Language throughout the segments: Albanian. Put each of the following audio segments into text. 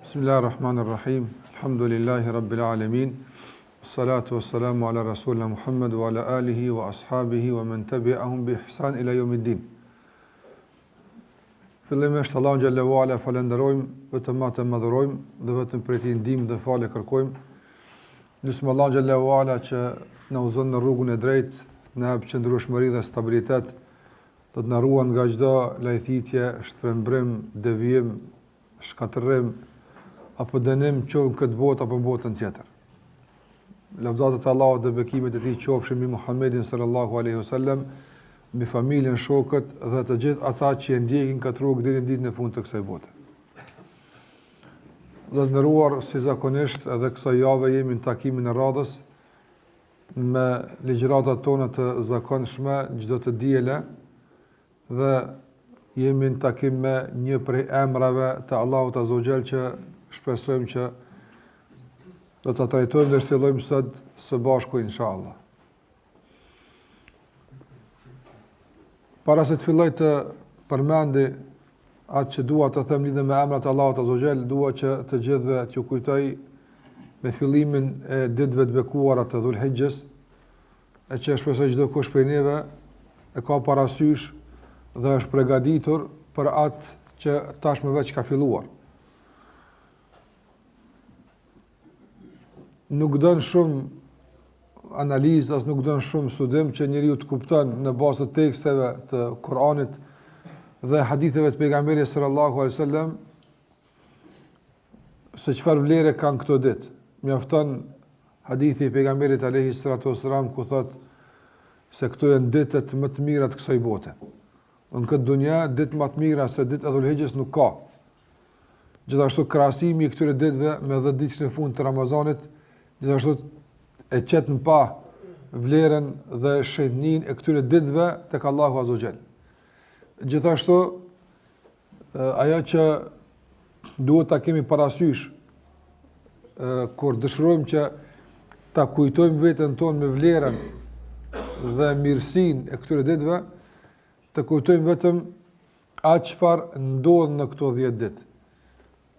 Bismillahirrahmanirrahim. Elhamdulillahi Rabbil alemin. Salatu wassalamu ala rasulina Muhammed wa ala alihi wa ashabihi wa men tabi'ahum bi ihsan ila yawmiddin. Fillimisht Allahun xhelle ue ala falënderojmë, vetëm atë e madhërojmë dhe vetëm prej tij ndihmë dhe falje kërkojmë. Lusim Allahun xhelle ue ala që na udhëzon në rrugën e drejtë, na jep qëndrueshmëri dhe stabilitet, do të na ruan nga çdo lajthitje, shtrembrim, devijim, shkatërrim apo dënim qoftë në këtë botë apo në botën tjetër. Lavdatat e Allahut dhe bekimet e tij qofshin mbi Muhammedin sallallahu alaihi wasallam, mbi familjen, shokët dhe të gjithë ata që e ndjekin këtë rrugë deri në ditën e fundit të kësaj bote. Të nderuar, si zakonisht edhe kësaj jave jemi në takimin e radhës me ligjëratat tona të zakonshme çdo të diele Dhe jemi në takim me një prej emrave të Allahut Azza wa Jall që shpresojmë që do ta trajtojmë dhe shtjellojmë sot së bashku inshallah. Para se të filloj të përmendi atë që dua të them lidhur me emrat e Allahut Azza wa Jall, dua që të gjithëve t'ju kujtoj me fillimin e ditëve të bekuara të Dhulhixhes, e që shpresoj çdokush prej neve e ka parasysh dhe është përgatitur për atë që tashmë veç ka filluar. Nuk don shumë analizë, as nuk don shumë studim që njeriu të kupton në bazë të teksteve të Kur'anit dhe haditheve të pejgamberit sallallahu alaihi wasallam se çfarë vlere kanë këto ditë. Mjafton hadithi i pejgamberit alayhi salatu wasalam ku thotë se këto janë ditët më të mira të kësaj bote. Në këtë dunja ditë më të mira se ditët e Dhulhixhes nuk ka. Gjithashtu krahasimi i këtyre ditëve me 10 ditët e fundit të Ramazanit, gjithashtu e qet në pah vlerën dhe shenjtërinë e këtyre ditëve tek Allahu Azza wa Jall. Gjithashtu ajo që duhet ta kemi parasysh kur dëshirojmë që ta kujtojmë veten tonë me vlerën dhe mirësinë e këtyre ditëve, të kujtojmë vetëm atë çfarë ndodh në këto 10 ditë.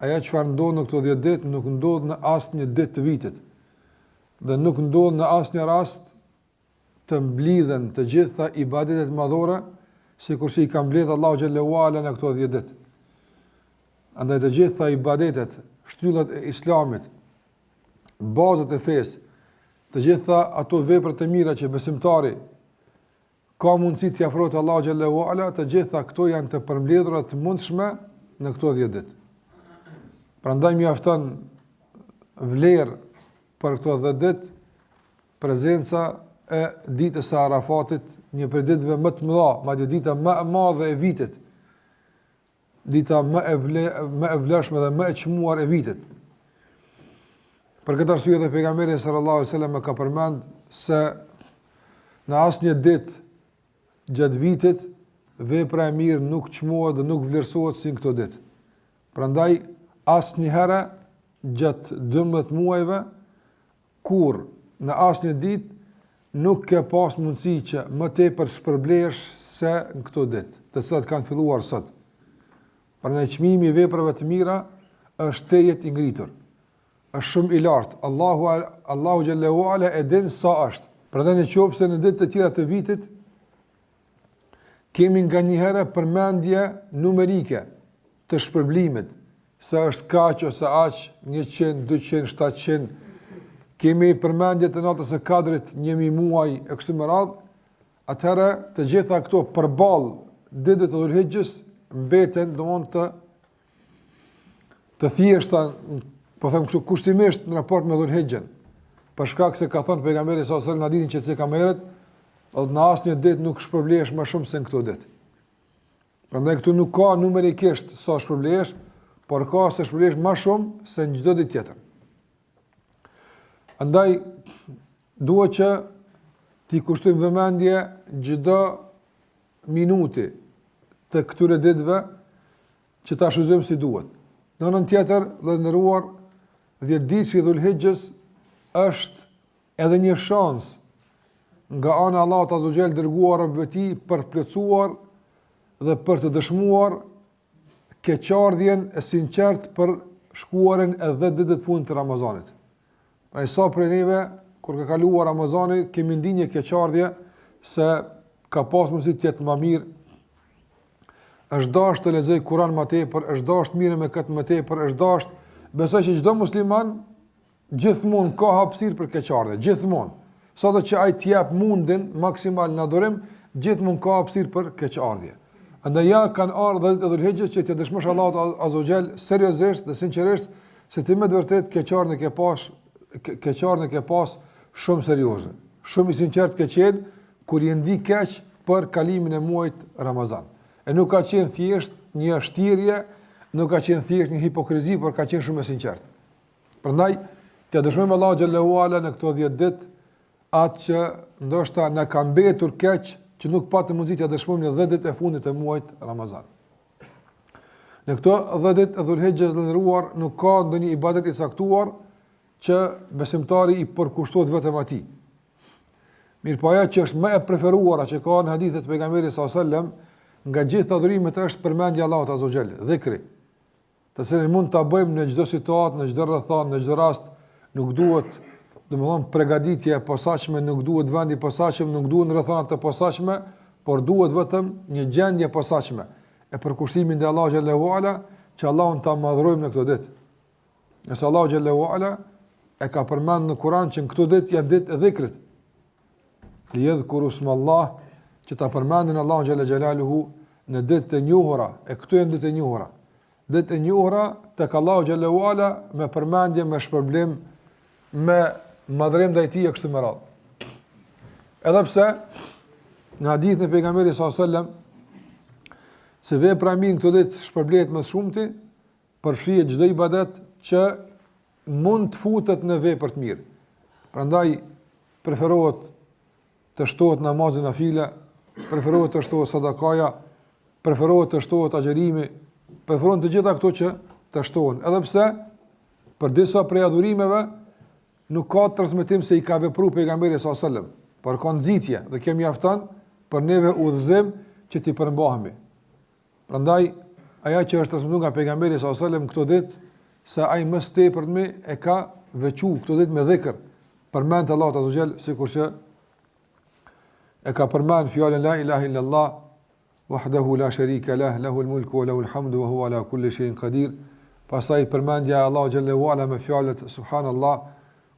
Ajo çfarë ndodh në këto 10 ditë nuk ndodh në asnjë ditë të vitit. Dhe nuk ndodh në asnjë rast të mblidhen të gjitha ibadetet madhore, sikurse i ka mbledhë Allahu xhelle ue ala në këto 10 ditë. Andaj të gjitha ibadetet, shtyllat e Islamit, bazat e fesë, të gjitha ato vepra të mira që besimtari ka mundësi t'i afrohet Allahut xhelle ue ala, të gjitha këto janë të përmbledhura të mundshme në këto 10 ditë. Prandaj mjafton vlerë për këto 10 ditë Prezenca e ditës së Arafatit, një prej ditëve më të mëdha, madje dita më e madhe e vitit, dita më e vle, më e vlefshme dhe më e çmuar e vitit. Për këtë arsye edhe pejgamberi sallallahu alajhi wasallam ka përmend se në asnjë ditë gjatë vitit vepra e mirë nuk çmohet dhe nuk vlerësohet si në këto ditë. Prandaj asnjëherë gjatë 12 muajve Kurrë, në asnjë ditë, nuk ke pas mundësi që më tepër shpërblehesh se në këto ditë, të cilat kanë filluar sot. Prandaj çmimi i veprave të mira është tejet i ngritur. Është shumë i lartë. Allahu Allahu xhelle ue ala e din sa është. Prandaj në qoftë se në ditë të tjera të vitit kemi nganjëherë përmendje numerike të shpërblimit, se është kaq ose aq, 100, 200, 700, kemi përmendje të natës së Kadrit 1000 muaj e kështu me radhë, atëherë të gjitha këto përballë ditëve të Dhulhixhes mbeten domthon të të thjeshta, po them kështu kushtimisht në raport me Dhulhixhen. Për shkak se ka thënë pejgamberi sallallahu alajhi wasallam në hadithin që ceka më herët, do në asnjë ditë nuk shpërblehesh më shumë se në këto ditë. Prandaj këtu nuk ka numerikisht sa shpërblehesh, por ka se shpërblehesh më shumë se në çdo ditë tjetër. Andaj duhet që t'i kushtojmë vëmendje çdo minuti të këtyre ditëve që ta shfrytëzojmë si duhet. Në anën tjetër, të nderuar, dhjetëditëshi i Dhulhixhes është edhe një shans nga ana e Allahut Azza wa Jall dërguar robëve të tij për të plotësuar dhe për të dëshmuar keqardhjen e sinqertë për shkuarjen e 10 ditëve të fundit të Ramazanit. Pra sa prej neve, kur ka kaluar Ramazani, kemi ndi një keqardhje se ka pas mundësi të jetë më mirë, është dashtë të lexoj Kur'an më tepër, është dashtë të merrem me këtë më tepër, është dashtë, besoj që çdo musliman gjithmonë ka hapësirë për keqardhje, gjithmonë. Sado që ai të jap mundin maksimal në adhurim, gjithmonë ka hapësirë për keqardhje. Andaj ja kanë ardhur ditët e Dhulhixhes që t'i dëshmosh Allahut Azza wa Jall seriozisht dhe sinqerisht se ti me të vërtetë keqardhjen ke pas keqardhjen ke pas shumë serioze. Shumë i sinqert ke qenë kur je ndi keq për kalimin e muajit Ramazan. E nuk ka qenë thjesht një shtirje, nuk ka qenë thjesht një hipokrizi, por ka qenë shumë e sinqert. Prandaj, t'ia dëshmojmë Allahut xhelle ue ala në këto 10 ditë atë që ndoshta na ka mbetur keq që nuk patëm mundësi t'ia dëshmojmë në 10 ditët e fundit të muajit Ramazan. Në këto 10 ditë të Dhulhixhes të nderuar nuk ka ndonjë ibadet i caktuar që besimtari i përkushtohet vetëm atij. Mirëpo ajo që është më e preferuara që ka në hadithet e pejgamberit sallallahu alajhi wasallam, nga gjithë adhurimet është përmendja e Allahut azza wa jall, dhikri, të cilin mund ta bëjmë në çdo situatë, në çdo rrethanë, në çdo rast, nuk duhet, domethënë pregaditje e posaçme, nuk duhet vend i posaçëm, nuk duhen rrethana të posaçme, por duhet vetëm një gjendje e posaçme e përkushtimit ndaj Allahut xhelle ue ala, që Allahun ta madhërojmë në këto ditë. Nëse Allahu xhelle ue ala e ka përmend në Kur'an që në këto ditë janë ditë e dhikrit. Li yadhkuru smallah që ta përmendin Allahun xhelle xhelaluhu në ditë të njohura, e këto janë ditë e njohura. Ditë e njohura tek Allahu xhelle ue ala me përmendje, me shpërblim, me madhërim ndaj tij e kështu me radhë. Edhe pse në hadithin e pejgamberit sallallahu alajhi wasallam se vepra e mirë në këto ditë shpërblehet më së shumti, përfshihet çdo ibadet që mund të futet në vepër të mirë. Prandaj preferohet të shtohet namazi nafile, preferohet të shtohet sadakaja, preferohet të shtohet agjërimi, preferohen të gjitha këto që të shtohen. Edhe pse për disa prej adhurimeve nuk ka transmetim se i ka vepruar pejgamberi sallallahu alajhi wasallam, por ka nxitje dhe kjo mjafton për neve udhëzim që t'i përmbahemi. Prandaj ajo që është transmetuar nga pejgamberi sallallahu alajhi wasallam këto ditë se ai më së tepërmi e ka veçu këto ditë me dhikr, përmend Allahun azza wa jall sikur që e ka përmend fjalën la ilaha illallah wahdahu la sharika lah lahul mulku wa lahul hamdu wa huwa ala kulli shay'in qadir. Pastaj përmendja e Allahut xhelle ue ala me fjalët subhanallah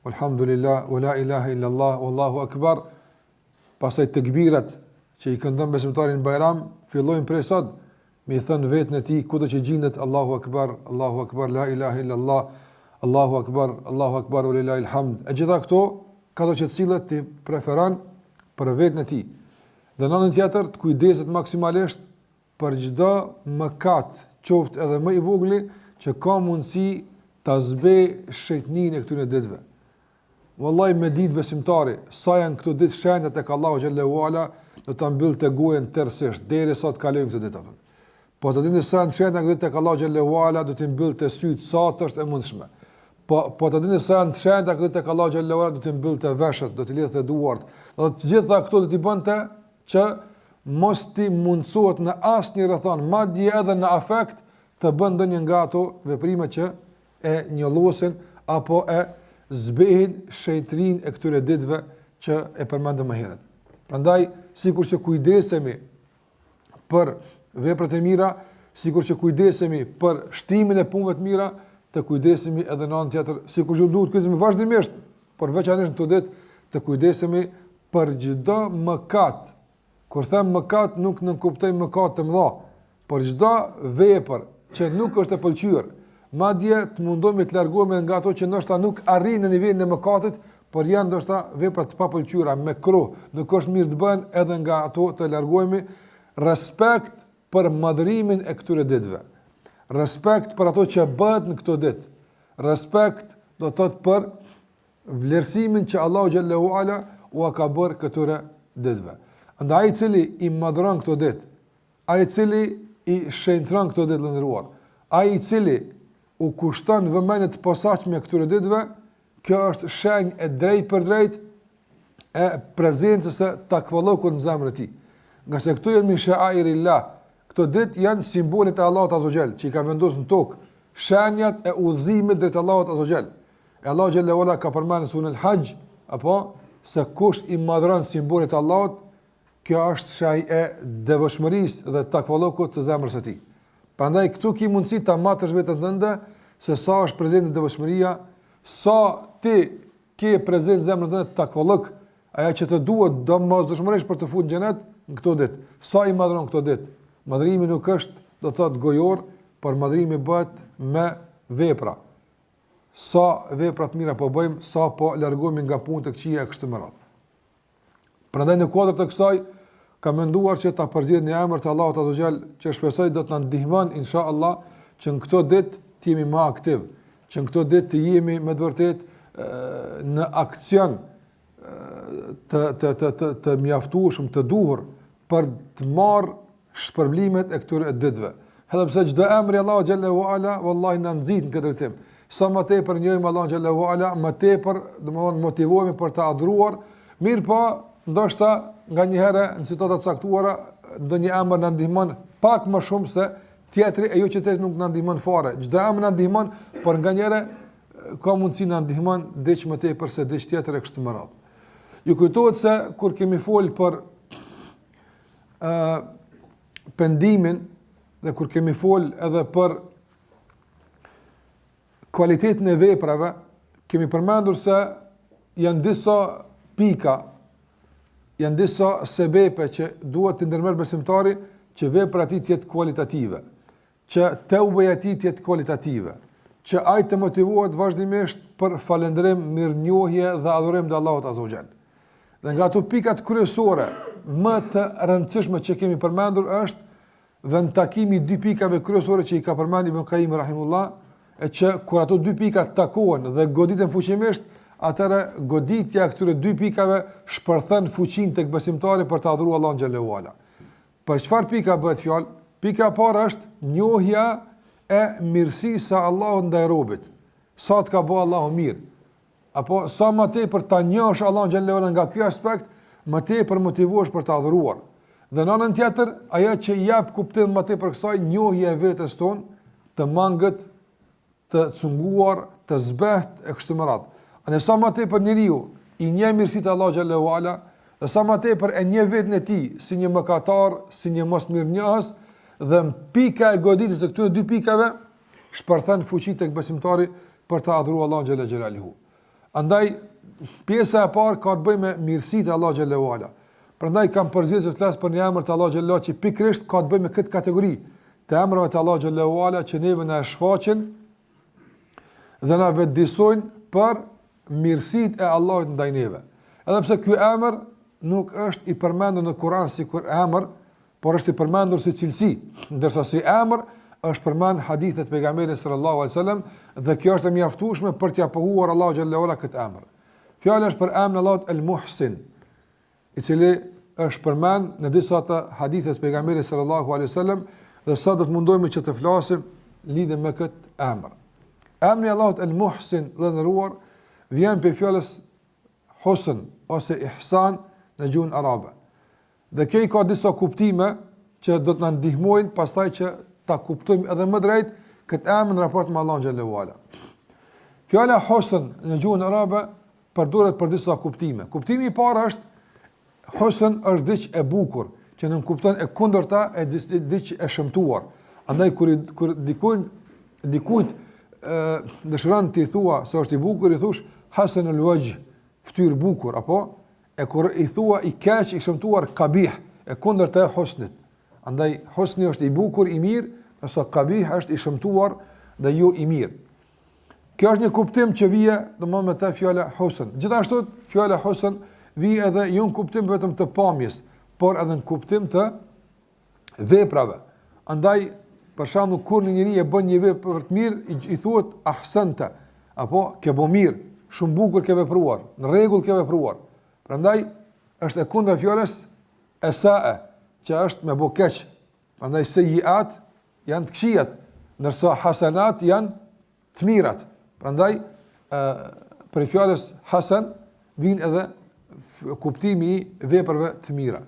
walhamdulillah wa la ilaha illallah wallahu akbar. Pastaj tekbirat që i këndon besimtari në Bajram fillojnë prej sot me i thënë veten e tij kudo që gjindet Allahu Akbar, Allahu Akbar, la ilaha illallah, Allahu Akbar, Allahu Akbar wa lillahil hamd. E gjitha këto kado që të sillet t'i preferon për veten e tij. Dhe në anën tjetër të kujdeset maksimalisht për çdo mëkat, qoftë edhe më i vogli, që ka mundësi ta zbeh shenjtninë e këtyre ditëve. Wallahi me ditë besimtari, sa janë këto ditë shenjta tek Allahu xhelle ue ala, do ta mbyllte gojën tërësisht derisa të kalojnë këto ditë. Po të dinte sa janë shenjta këto ditë tek Allahu xhelle ue ala, do t'i mbyllte sytë sa të është e mundshme. Po po të dinte sa janë shenjta këto ditë tek Allahu xhelle ue ala, do t'i mbyllte veshët, do t'i lidhte duart. Do të gjitha këto do t'i bënte që mos t'i mundësohet në asnjë rrethanë, madje edhe në afekt të bën ndonjë nga ato veprime që e njollosin apo e zbehin shenjtërinë e këtyre ditëve që e përmendëm më herët. Prandaj, sikur që kujdesemi për veprat e mira, sikur që kujdesemi për shtimin e punëve të mira, të kujdesemi edhe në anën tjetër, sikur që duhet të kujdesemi vazhdimisht, por veçanërisht në këto ditë, të kujdesemi për çdo mëkat Kur them mëkat nuk nënkuptoj mëkat të mëdha, por çdo vepër që nuk është e pëlqyer, madje të mundohemi të largohemi nga ato që ndoshta nuk arrijnë në nivelin e mëkatit, por janë ndoshta vepra të papëlqyera, mekruh, nuk është mirë të bëhen edhe nga ato të largohemi, respekt për madhërimin e këtyre ditëve. Respekt për ato që bëhet në këto ditë. Respekt do të thotë për vlerësimin që Allahu xhelle ue ala ua ka bërë këtyre ditëve. Andaj ai i cili i madhëron këto ditë, ai i cili i shenjtëron këto ditë të nderuar, ai i cili u kushton vëmendje të posaçme këtyre ditëve, kjo është shenjë e drejtpërdrejtë e prezencës së takvallëkut në zemrën e tij. Ngase këto janë min sha'airillah, këto ditë janë simbolet e Allahut azze ue xhel, që i ka vendosur në tokë. shenjat e udhëzimit drejt Allahut Azza Jall. E Allahu xhelle ue ala ka përmendur në suren El-Haxh, apo se kush i madhron simbolet e Allahut, kjo është shenjë e devotshmërisë dhe takvallëkut të zemrës së tij. Prandaj këtu ki mundësi ta matësh veten tënde se sa është prezente devotshmëria, sa ti ke prezent zemrën tënde takvallëk, ajo që të duhet domosdoshmërisht për t'u futur në xhenet në këto ditë. Sa i madhron këto ditë? Madhrimi nuk është, do të thotë gojor, por madhrimi bëhet me vepra. Sa vepra të mira po bëjmë, sa po largohemi nga punët e këqija e kështu me radhë. Prandaj në kuadër të kësaj kam menduar që ta përzgjedh një emër të Allahut Azza Jall, që shpresoj do të na ndihmon inshallah që në këto ditë të jemi më aktiv, që në këto ditë të jemi me të vërtetë në aksion të të të të të mjaftueshëm të duhur për të marrë shpërblimet e këtyre ditëve. Edhe pse çdo emër i Allahut xhelle ue ala wallahi na nxit në këtë drejtim. Sa më tepër njohim Allahun xhelle ue ala, më tepër, domethënë motivohemi për ta adhuruar. Mirëpo, ndoshta nganjëherë në situata të caktuara ndonjë emër na ndihmon pak më shumë se tjetri e jo që tjetri nuk na ndihmon fare. Çdo emër na ndihmon, por nganjëherë ka mundësi na ndihmon diç më tepër se diç tjetër e kështu me radhë. Ju kujtohet se kur kemi fol për ë pendimin dhe kur kemi fol edhe për kualitetin e veprave, kemi përmendur se janë disa pika, janë disa sebepe që duhet të ndërmerr besimtari që vepra e tij të jetë kualitative. që teubeja e tij të jetë kualitative, që ai të motivohet vazhdimisht për falënderim, mirënjohje dhe adhurim ndaj Allahut Azza wa Jall. Dhe nga ato pikat kryesore më të rëndësishme që kemi përmendur është vendtakimi i dy pikave kryesore që i ka përmendur Ibn Qayyim rahimullah, e që kur ato dy pika takohen dhe goditen fuqimisht, atëherë goditja e këtyre dy pikave shpërthen fuqinë tek besimtari për të adhuruar Allahun xhelle ue ala. Për çfarë pika bëhet fjalë? Pika e parë është njohja e mirësisë së Allahut ndaj robit. Sa të ka bë Allahu mirë? Apo sa më tepër ta njohësh Allahun xhelle ue ala nga ky aspekt, më tepër motivohesh për ta adhuruar. Dhe në anën tjetër, ajo që i jep kuptim më tepër kësaj njohja e vetes tonë, të mangët, të cunguar, të zbeht e kështu me radhë. Andaj sa më tepër njeriu i njeh mirësitë e Allahut xhelle ue ala, dhe sa më tepër e njeh veten e tij si një mëkatar, si një mosmirënjohës dhe pika e goditjes së këtyre dy pikave shpërthen fuqi tek besimtari për të adhuruar Allahun xhelle xhelaluhu. Andaj pjesa e parë ka të bëjë me mirësitë e Allahut xhelle ue ala. Prandaj kam përzgjedhur të flas për një emër të Allahut xhelle ue ala që pikërisht ka të bëjë me këtë kategori të emrave të Allahut xhelle ue ala që neve na e shfaqin dhe na vetëdijsojnë për mirësitë e Allahut ndaj neve. Edhe pse ky emër nuk është i përmendur në Kur'an sikur emër, por është i përmendur si cilësi, ndërsa si emër është përmend hadithet e pejgamberit sallallahu alajhi wasallam dhe kjo është e mjaftueshme për t'ia pohuar Allahut xhelle ue ala këtë emër. Fjala është për emrin e Allahut El Muhsin, i cili është përmend në disa të haditheve të pejgamberit sallallahu alaihi wasallam dhe sot do të mundohemi që të flasim lidhur me këtë emër. Emri i Allahut El Muhsin, të nderuar, vjen prej fjalës husn ose ihsan në gjuhën arabe. Dhe kjo i ka disa kuptime që do të na ndihmojnë pastaj që ta kuptojmë edhe më drejt këtë emër në raport me Allahun xhelle ue ala. Fjala husn në gjuhën arabe përdoret për disa kuptime. Kuptimi i parë është husn është diç e bukur, që nënkupton e kundërta e diç e shëmtuar. Andaj kur kur dikujt dikujt ë dëshiron t'i thua se është i bukur, i thush hasanul wajh, fytyrë bukur apo e kur i thua i keq, i shëmtuar kabih, e kundërta e husnit. Andaj husni është i bukur, i mirë, ndërsa kabih është i shëmtuar dhe jo i mirë. Kjo është një kuptim që vije, domethënë me te fjala husn. Gjithashtu fjala husn vije edhe jo në kuptim vetëm të pamjes, por edhe në kuptim të veprave. Andaj, për shembull, kur një njeri e bën një vepër të mirë, i, i thuhet ahsente, apo ke bo mirë, shumë bukur ke vepruar, në rregull ke vepruar. Prandaj është e kundërta e fjalës esae, që është me bo keq. Prandaj sejiat janë të këqijat, ndërsa hasanat janë të mirat. Prandaj ë prej fjalës hasan vjen edhe kuptimi i veprave të mira.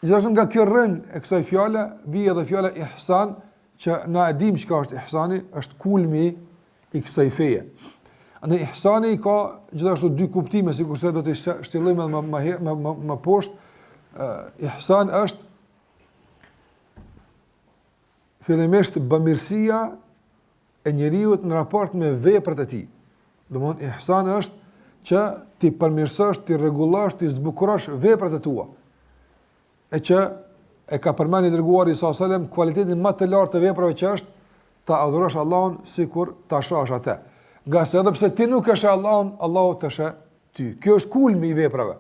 Gjithashtu nga kjo rrënjë e kësaj fjale vjen edhe fjala ihsan, që na e dimë çka është ihsani, është kulmi i kësaj feje. Andaj ihsani ka gjithashtu dy kuptime, sikurse do t'i shtjellojmë edhe më më më më, më poshtë. Ihsan është fillimisht bëmirësia e njeriut në raport me veprat e tij. Domthon ihsan është që t'i përmirësosh, t'i rregullosh, t'i zbukurosh veprat e tua. E që e ka përmend i dërguari sa selam kualitetin më të lartë të veprave që është ta adhurosh Allahun sikur ta shohësh atë. Ngase edhe pse ti nuk e sheh Allahun, Allahu të sheh ty. Kjo është kulmi i veprave.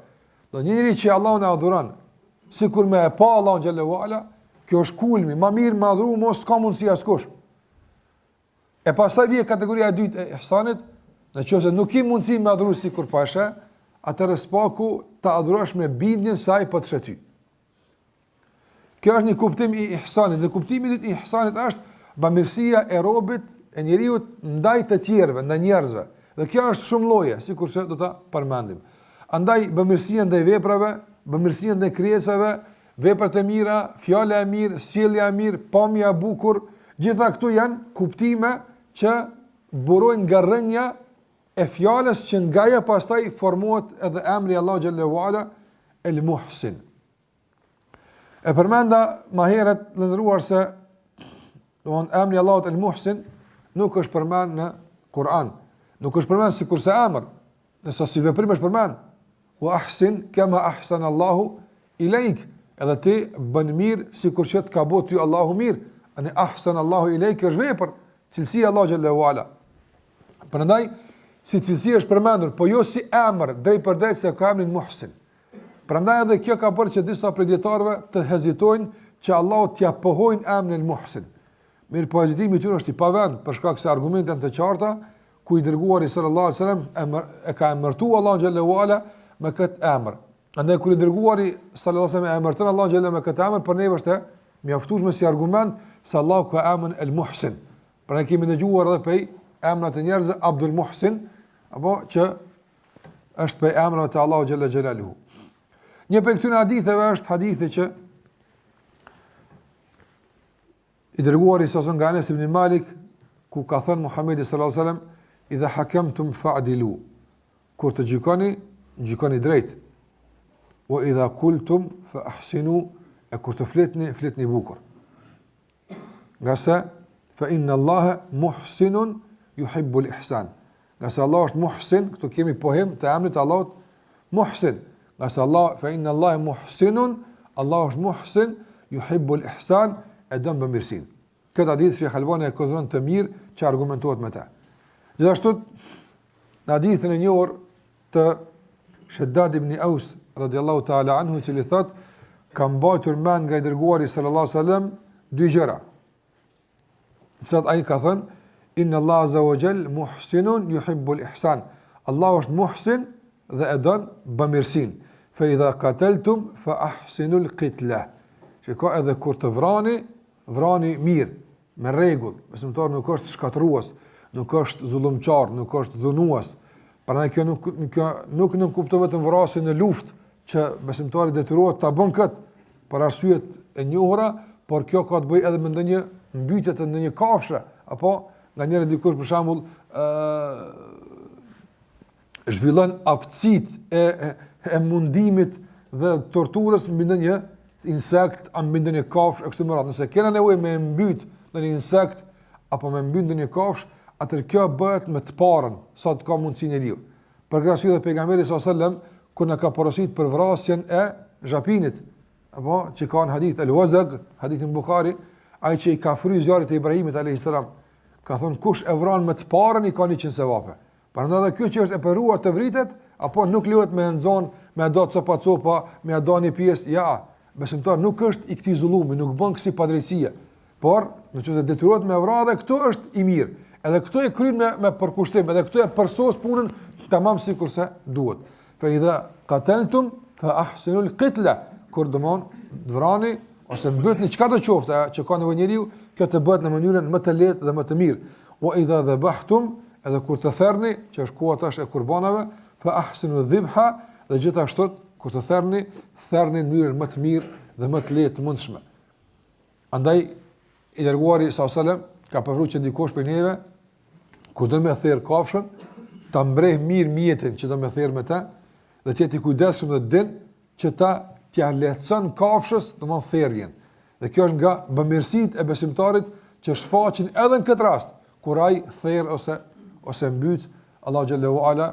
Do një njeri që Allahun e adhuron sikur me e pa Allahun xhelle ue ala, kjo është kulmi, më mirë me adhuru mo s'ka mundësi askush. E pastaj vjen kategoria e dytë e ihsanit, në qoftë se nuk ke mundësi me adhuru sikur po e sheh, atëherë së paku ta adhurosh me bindjen se ai po të sheh ty. Kjo është një kuptim i ihsanit dhe kuptimi i dytë i ihsanit është bamirësia e robit e njeriut ndaj të tjerëve, ndaj njerëzve. Dhe kjo është shumë lloje, sikurse do ta përmendim. Andaj bamirësia ndaj veprave, bamirësia ndaj krijesave, veprat e mira, fjala e mirë, sjellja e mirë, pamja e bukur, gjitha këto janë kuptime që burojnë nga rrënja e fjalës që nga ajo pastaj formohet edhe emri i Allahut xhelle ue ala El Muhsin. E përmenda më herët të nderuar se domthon emri i Allahut El Muhsin nuk është përmend në Kur'an. Nuk është përmend sikurse emër, ndërsa si veprim është përmend. Wa ahsin kama ahsan Allahu ilaik. Edhe ti bën mirë sikur që të ka bërë ty Allahu mirë. Ani ahsan Allahu ilaik është vepër, cilësia e Allahut xhelle ue ala. Prandaj si cilësi është përmendur, po jo si emër drejtpërdrejt se ka emrin Muhsin. Prandaj edhe kjo ka bërë që disa prej dijetarëve të hezitojnë që Allahut t'ia pohojnë emrin El Muhsin. Mirëpo hezitimi i tyre është i pavend, për shkak se argumentet janë të qarta, ku i dërguari sallallahu alaihi wasallam emër, e ka emërtuar Allahun xhelle ue ala me këtë emër. Andaj kur i dërguari sallallahu alaihi wasallam e emërton Allahun xhelle me këtë emër, për ne është e mjaftueshme si argument se Allahu ka emrin El Muhsin. Pra ne kemi dëgjuar edhe prej emrat e njerëzve Abdul Muhsin, apo që është prej emrave të Allahut xhelle xhelaluhu. Një prej këtyre haditheve është hadithi që i dërguari sa nga Anas ibn Malik ku ka thënë Muhamedi sallallahu alaihi wasallam idha hakamtum fa'dilu kur të gjykoni gjykoni drejt wa idha qultum fa ahsinu e kur të flitni flitni bukur Ngase fa inna Allaha muhsinun yuhibbu al-ihsan. Ngase Allah është muhsin, këtu kemi pohim të emrit të Allahut muhsin. Ngase Allah fa inna Allaha muhsinun, Allah është muhsin, yuhibbu al-ihsan, e don bamirësinë. Këtë hadith Sheikh Albani e konsideron të mirë që argumentohet me të. Gjithashtu në hadithin e njohur të Shaddad ibn Aus radiallahu ta'ala anhu i cili thot kam mbajtur mend nga i dërguari sallallahu alaihi wasallam dy gjëra. Të cilat ai ka thënë inna Allah azza wa jall muhsinun yuhibbu al-ihsan. Allahu është muhsin dhe e don bamirësinë. Fa idha qataltum fa ahsinu al-qitla. Që ka edhe kur të vrani, vrani mirë, me rregull, besimtari nuk është shkatërrues, nuk është zullumqar, nuk është dhunues. Prandaj kjo nuk kjo nuk nënkupton vetëm vrasje në luftë që besimtari detyrohet ta bën kët për arsyet e njohura, por kjo ka të bëjë edhe me ndonjë mbytje të ndonjë kafshe, apo nganjëherë dikush për shembull ë zhvillon aftësitë e, e, e mundimit dhe torturës mbi ndonjë insekt a mbi ndonjë kafshë e kështu me radhë. Nëse kena nevojë me mbyt ndonjë insekt apo me mbyt ndonjë kafshë, atëherë kjo bëhet me të parën sa të ka mundësi njeriu. Për këtë arsye dhe pejgamberi sallallahu alajhi wasallam kur na ka porositur për vrasjen e zhapinit, apo që ka në hadith El Wazag, hadithin Buhari, ai që i ka fry zjarrit të Ibrahimit alayhis salam, ka thonë kush e vran me të parën i ka 100 sevape. Prandaj edhe kjo që është e preferuar të vritet, apo nuk lejohet me nxon, me do copa copa, me do një pjesë, ja, besimtar nuk është i këtij zullumi, nuk bën kësi padrejtësie. Por, në qoftë se detyrohet me vra edhe këtu është i mirë. Edhe këtu e kryen me me përkushtim, edhe këtu e përsos punën tamam sikurse duhet. Fa idha qataltum fa ahsinu al-qitla, kur domon të vrani ose mbytni çka do qoftë që ka nevojë njeriu, kjo të bëhet në mënyrën më të lehtë dhe më të mirë. Wa idha dhabahtum, edhe kur të therni, që është koha tash e kurbanave, fa ahsinu dhibha, dhe gjithashtu kur të therni, therni në mënyrën më të mirë dhe më të lehtë të mundshme. Andaj. I dërguari sa selam ka preferuar që dikush prej neve kur do me therr kafshën, ta mbreh mirë mjetin që do me therr me të dhe të jetë i kujdesshëm dhe din që ta t'ia lehtëson kafshës, domthon therrjen. Dhe kjo është nga bëmirësitë e besimtarit që shfaqen edhe në këtë rast, kur ai therr ose ose mbyt, Allahu xhelle ue ala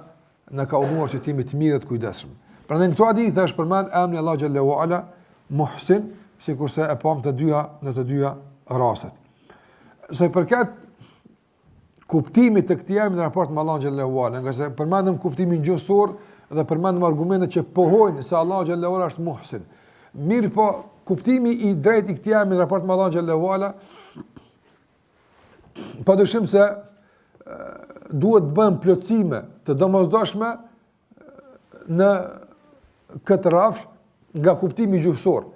na ka urdhëruar që të jemi të mirë të kujdesshëm. Prandaj në këto hadithe është përmend emri Allahu xhelle ue ala Muhsin, sikurse e pamë të dyja në të dyja rastet. Sa i përket kuptimit të këtij emri në raport me Allahun xhelle ue ala, ngase përmendëm kuptimin gjuhësor dhe përmendëm argumente që pohojnë se Allahu xhelle ue ala është Muhsin. Mirëpo, kuptimi i drejtë i këtij emri në raport me Allahun xhelle ue ala padyshim se duhet të bëhen plotësime të domosdoshme në këtë rrafsh nga kuptimi gjuhësor.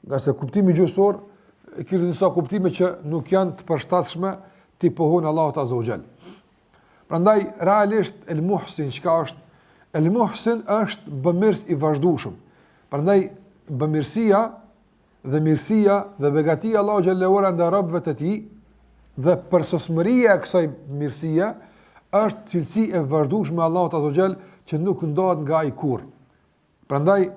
Ngase kuptimi gjuhësor kishte disa kuptime që nuk janë të përshtatshme t'i pohohen Allahut azze ue xhel. Prandaj realisht el muhsin çka është? El muhsin është bëmirës i vazhdueshëm. Prandaj bëmirësia dhe mirësia dhe begatia e Allahut xhelle ue ala ndaj robëve të tij dhe përsosmëria e kësaj mirësie është cilësi e vazhdueshme e Allahut azze ue xhel që nuk ndahet nga ai kurrë. Prandaj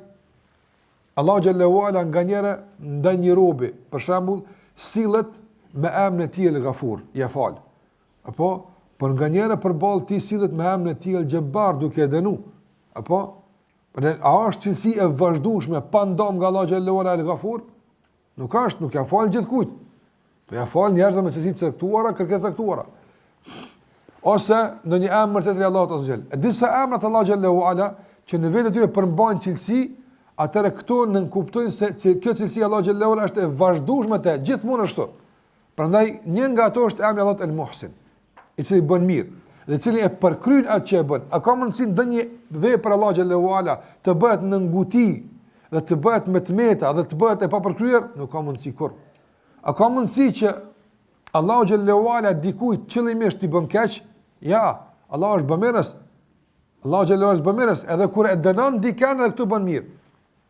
Allahu xhelle ue ala nganjëherë ndaj një robi, për shembull, sillet me emrin e tij El Gafur, ja fal. Apo, por nganjëherë përballë tij sillet me emrin e tij El Xhebbar duke e dënu. Apo, Prandaj a është cilësi e vazhdueshme pa ndam nga Allahu xhelle ue ala El Gafur? Nuk është, nuk ja fal gjithkujt. Po ja fal njerëzve me cilësi të caktuara, kërkesa të caktuara. Ose ndonjë emër tjetër i Allahut azze ue xhel. E disa emra të Allahut xhelle ue ala që në vete tyre përmbajnë cilësi, atëherë këto nënkuptojnë se kjo cilësi e Allahut xhelle ue ala është e vazhdueshme te gjithmonë ashtu. Prandaj një nga ato është emri i Allahut El Muhsin, i cili bën mirë dhe i cili e përkryen atë që e bën. A ka mundësi ndonjë vepër e Allahut xhelle ue ala të bëhet në nguti dhe të bëhet me të meta dhe të bëhet e papërkryer? Nuk ka mundësi kurrë. A ka mundësi që Allahu xhelle ue ala dikujt qëllimisht t'i bën keq? Ja, Allahu është bëmirës. Allahu xhelle ue ala është bëmirës, edhe kur e dënon dikën edhe këtu bën mirë.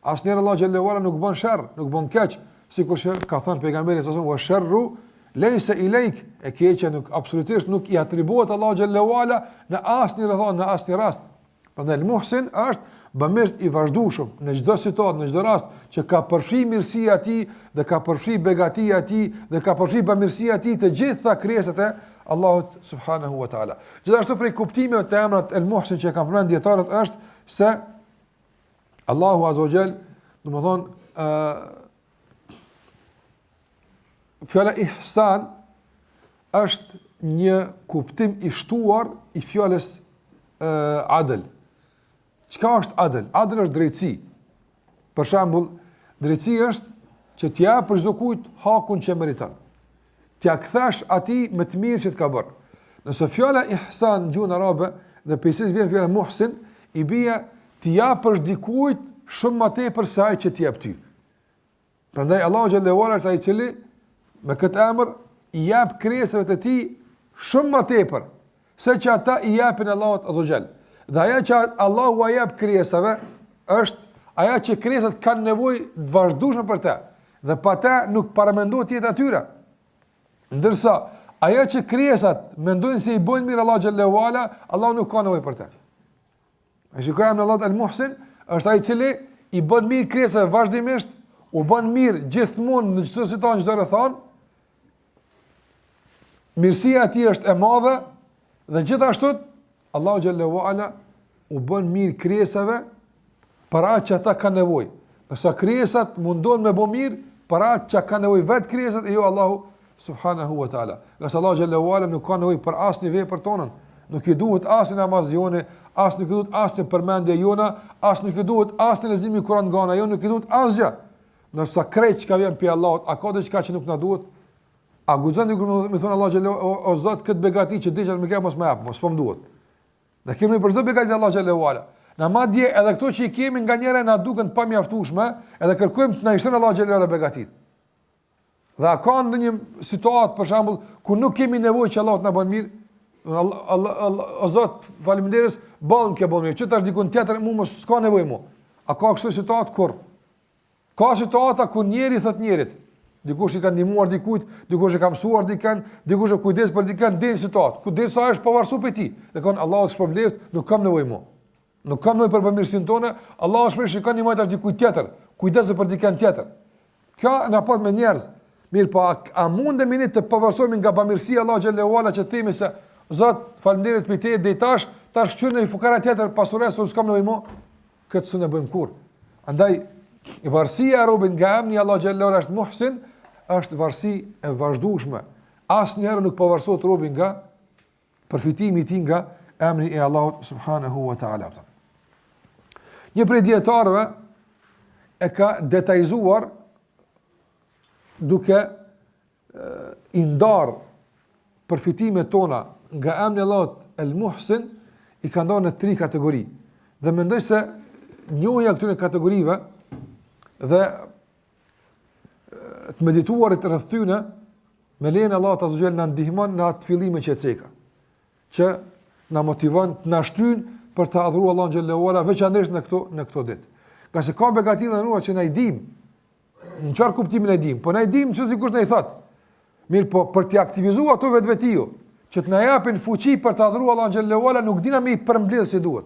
Asnjëherë Allahu xhelle ue ala nuk bën sherr, nuk bën keq, sikur që ka thënë pejgamberi sa wa sharru laysa ilayk, e keqja nuk absolutisht nuk i atribuohet Allahu xhelle ue ala në asnjë rrethanë, në asnjë rast. Prandaj El Muhsin është bëmirës i vazhdueshëm në çdo situatë, në çdo rast që ka përfshi mirësia e tij dhe ka përfshi begatia e tij dhe ka përfshi bamirësia e tij të gjitha krijesat e Allahut subhanahu wa taala. Gjithashtu prej kuptimeve të emrit El Muhsin që kanë përmendur dijetarët është se Allahu Azza wa Jall, domethonë, ë fjala ihsan është një kuptim i shtuar i fjalës ë adl. Çka është adl? Adl është drejtësi. Për shembull, drejtësi është që t'ia japësh çdokujt hakun që meriton. T'ia kthesh atij me të mirë që të ka bërë. Nëse fjala ihsan në gjuhën arabe dhe prej saj vjen fjala muhsin, i bie t'i japësh dikujt shumë më tepër se ai që të jep ty. Prandaj Allahu xhelle ue ala është ai i cili me këtë emër i jep krijesave të tij shumë më tepër se që ata i japin Allahut azza xhel. Dhe ajo që Allahu ua jep krijesave është ajo që krijesat kanë nevojë të vazhdueshme për të. Dhe pa të nuk paramendohet jeta e tyre. Ndërsa ajo që krijesat mendojnë se i bëjnë mirë Allahut xhelle ue ala, Allahu nuk ka nevojë për të. E shikoj emrin e Allahut El Muhsin, është ai i cili i bën mirë krijesave vazhdimisht, u bën mirë gjithmonë në çdo situatë, në çdo rrethanë. Mirësia e tij është e madhe dhe gjithashtu Allahu xhelle ue ala u bën mirë krijesave për atë që ata kanë nevojë. Ndërsa krijesat mundohen me bë mirë për atë që kanë nevojë vetë krijesat e jo Allahu subhanahu wa taala. Ngase Allahu xhelle ue ala nuk ka nevojë për asnjë vepër tonën. Nuk i duhet asnjë namaz joni, as nuk i duhet asnjë përmendje jona, as nuk i duhet asnjë lexim i Kuranit nga ana jonë, nuk i duhet asgjë. Ndërsa krejt çka vjen prej Allahut, a ka diçka që nuk na duhet? A guxon dikush me thon Allahu xhelle o, o Zot këtë begati që desha me ke mos më jap, mos po më duhet. Ne kemi për çdo begati Allahu xhelle ue ala. Na madje edhe këto që i kemi nganjëherë na duken të pamjaftueshme, edhe kërkojmë të na i shton Allahu xhelle ue ala begatitë. Dhe a ka ndonjë situatë për shembull ku nuk kemi nevojë që Allahu të na bën mirë? Allah, Allah, Allah, o Zot, faleminderit, boll më ke bën mirë. Që tash dikun tjetër mua mos s'ka nevojë më. A ka kështu situatë kurrë? Ka situata ku njeri thot njerit. Dikush i ka ndihmuar dikujt, dikush e ka mësuar dikën, dikush u kujdes për dikën deri në situatë, ku derisa është pavarësu prej tij. Dhe thonë Allahu të shpërbleft, nuk kam nevojë më. Nuk kam nevojë për bamirësinë tënde, Allahu të shpërbleft, shikon një tash dikujt tjetër, kujdesu për dikën tjetër. Kjo në raport me njerëz. Mirëpo, a, a mundemi ne të pavarësohemi nga bamirësia e Allahut xhelle ue ala që të themi se Zot, faleminderit për te deri tash, tash kqyr një fukara tjetër pasuroje se unë s'kam nevojë më. Këtë s'e bëjmë kurrë. Andaj varësia e robit nga emri i Allahut xhelle ue ala është Muhsin, është varësi e vazhdueshme. Asnjëherë nuk pavarësohet robi nga përfitimi i tij nga emri i Allahut subhanahu wa taala. Një prej dijetarëve e ka detajzuar duke i ndarë përfitimet tona nga emri i Allahut El Muhsin i ka ndarë në tri kategori. Dhe mendoj se njohja e këtyre kategorive dhe të medituarit rreth tyre me lejen e Allahut azze ue xhel na ndihmon në atë fillimin që e ceka, që na motivon, të na shtyn për të adhuruar Allahun xhelle ue ala veçanërisht në këto në këto ditë. Ngase ka begati të nderuar që na i dim. Në çfarë kuptimi na i dim? Po na i dim që dikush na i thot. Mirëpo për t'i aktivizuar ato vetvetiu, që të na japin fuqi për të adhuruar Allahun xhelle ue ala, nuk dina me i përmbledh si duhet.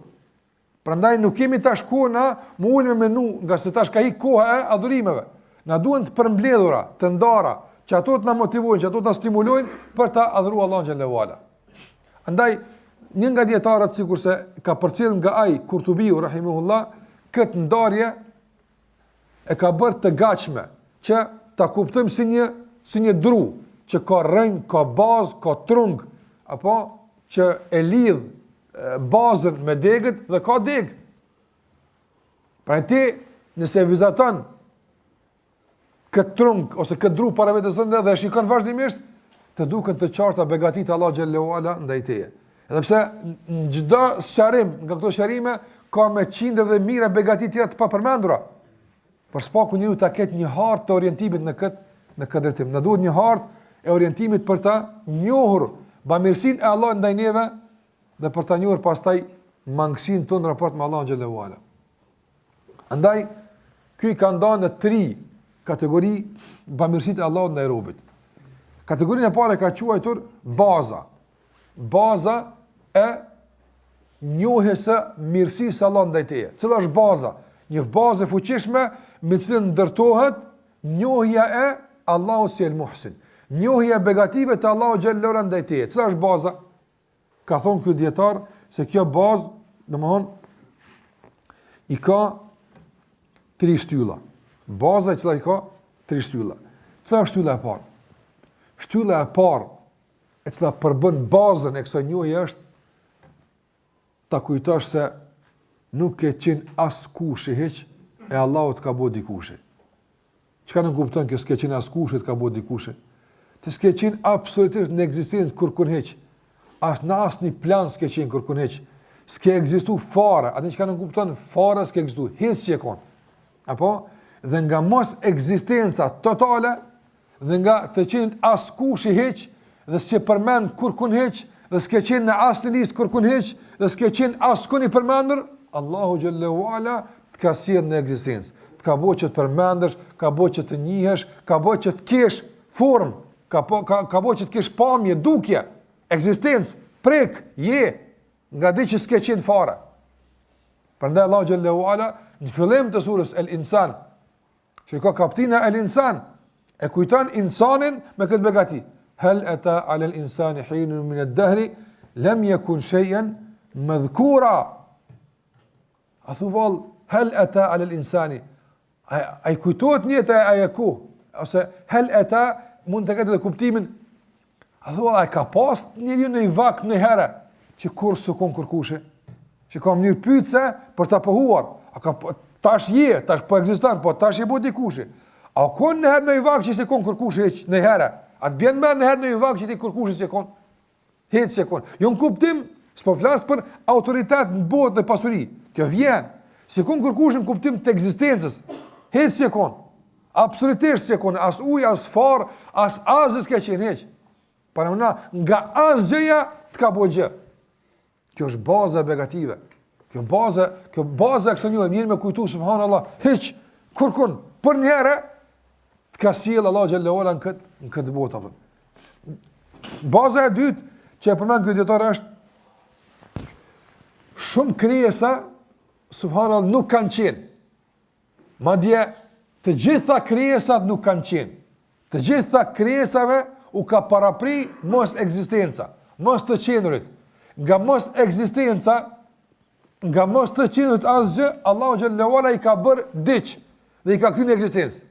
Prandaj nuk kemi tash kohë na m'u ul me menu, ngase tash ka ik koha e adhurimeve. Na duhen të përmbledhura, të ndara, që ato të na motivojnë, që ato të na stimulojnë për ta adhuruar Allahun xhelle ue ala. Andaj një nga dijetarët sikurse ka përcjell nga ai Kurtubiu rahimahullah këtë ndarje e ka bërë të gatshme që ta kuptojmë si një si një dru që ka rrënjë, ka bazë, ka trung, apo që e lidh bazën me degët dhe ka degë. Pra ti nëse e vizaton këtë trung ose këtë dru para vetes tënde dhe e shikon vazhdimisht, të duken të qarta begatitë e Allahut xhelle ue ala ndaj teje. Edhe pse në çdo sqarim nga këto sqarime ka me qindra dhe mijëra begati tjera të papërmendura. Por së paku njeriu ta ketë një hartë të orientimit në këtë në këtë drejtim. Na duhet një hartë e orientimit për ta njohur bamirësinë e Allahut ndaj neve dhe për ta njohur pastaj mangësinë tonë në raport me Allahun xhelle ue ala. Andaj ky i ka ndarë në tri kategori bamirësitë e Allahut ndaj robit. Kategorinë e parë e ka quajtur baza. Baza e njohjes së mirësisë së Allahut ndaj teje. Cila është baza? Një bazë e fuqishme me të cilën ndërtohet njohja e Allahut si El Muhsin. Njohja e begative të Allahut xhelle ue ala ndaj teje. Cila është baza? Ka thonë ky dijetar se kjo bazë, domethënë i ka tri shtylla. Baza e cila i ka tri shtylla. Cila është shtylla e parë? Shtylla e parë e cila përbën bazën e kësaj njohje është ta kujtosh se nuk ke qenë askushi hiç e Allahu të ka bo dikushi. Çka nënkupton kjo s'ke qenë askushi të ka bo dikushi? Ti s'ke qenë absolutisht në ekzistencë kurkun hiç. As në asnjë plan s'ke qenë kurkun hiç. S'ke ekzistu fare, atë çka nënkupton fare s'ke ekzistu, hiç s'ke kon. Apo dhe nga mos ekzistenca totale dhe nga të qenit askushi hiç dhe s'je përmend kurkun hiç dhe s'ke qenë në asnjë listë kurkun hiç dhe s'ke qenë askun i përmendur, Allahu xhelle ue ala të ka sjellë në ekzistencë, të ka bo që të përmendesh, ka bo që të njihesh, ka bo që të kesh formë, ka po, ka ka bo që të kesh pamje, dukje, ekzistencë, prek, je nga diç që s'ke qenë fare. Prandaj Allahu xhelle ue ala në fillim të surës El Insan Që ka kaptina el insan, e kujton insanin me këtë begati. Hel eta alel insani hinun min ed-dehri, lem jekun shejen medhkura. A thu vallë, hel eta alel insani, a, a i kujtohet njeriut ajo kohë, ose hel eta mund të ketë edhe kuptimin, A thua, a ka pas njeriu një vakt njëherë, që kurrë s'u kon kërkushi, që ka mënyrë pyetëse për ta pohuar, a ka, tash je, tash po ekziston, po tash je bo dikushi. A u kon njëherë një vakt që s'je kon kërkushi hiç, njëherë, a të bjen n'men njëherë një vakt që ti kërkushi s'je kon, hiç s'je kon. Jo në kuptim, s'po flas për autoritet në botë dhe pasuri, kjo vjen, s'je kon kërkushi në kuptim të ekzistencës, hiç s'je kon. Absolutisht s'je kon, as ujë, as farë, as asgjë s'ke qenë hiç. Paramendo, nga asgjëja të ka bo gjë. Kjo është baza e begative. Kjo baza, kjo baza e kësaj njohje, njeri me kujtu, subhanallah, hiç, kurkun, përnjëherë, Të ka sjellë Allahu xhelle ue ala në këtë, në këtë botë. Apo. Baza e dytë që e përmend ky dijetar është shumë krijesa subhanallahu nuk kanë qenë. Madje të gjitha krijesat nuk kanë qenë. Të gjitha krijesave u ka parapri mos ekzistenca, mos të qenurit. Nga mos ekzistenca, nga mos të qenurit asgjë, Allahu xhelle ue ala i ka bërë diç dhe i ka kthy në ekzistencë.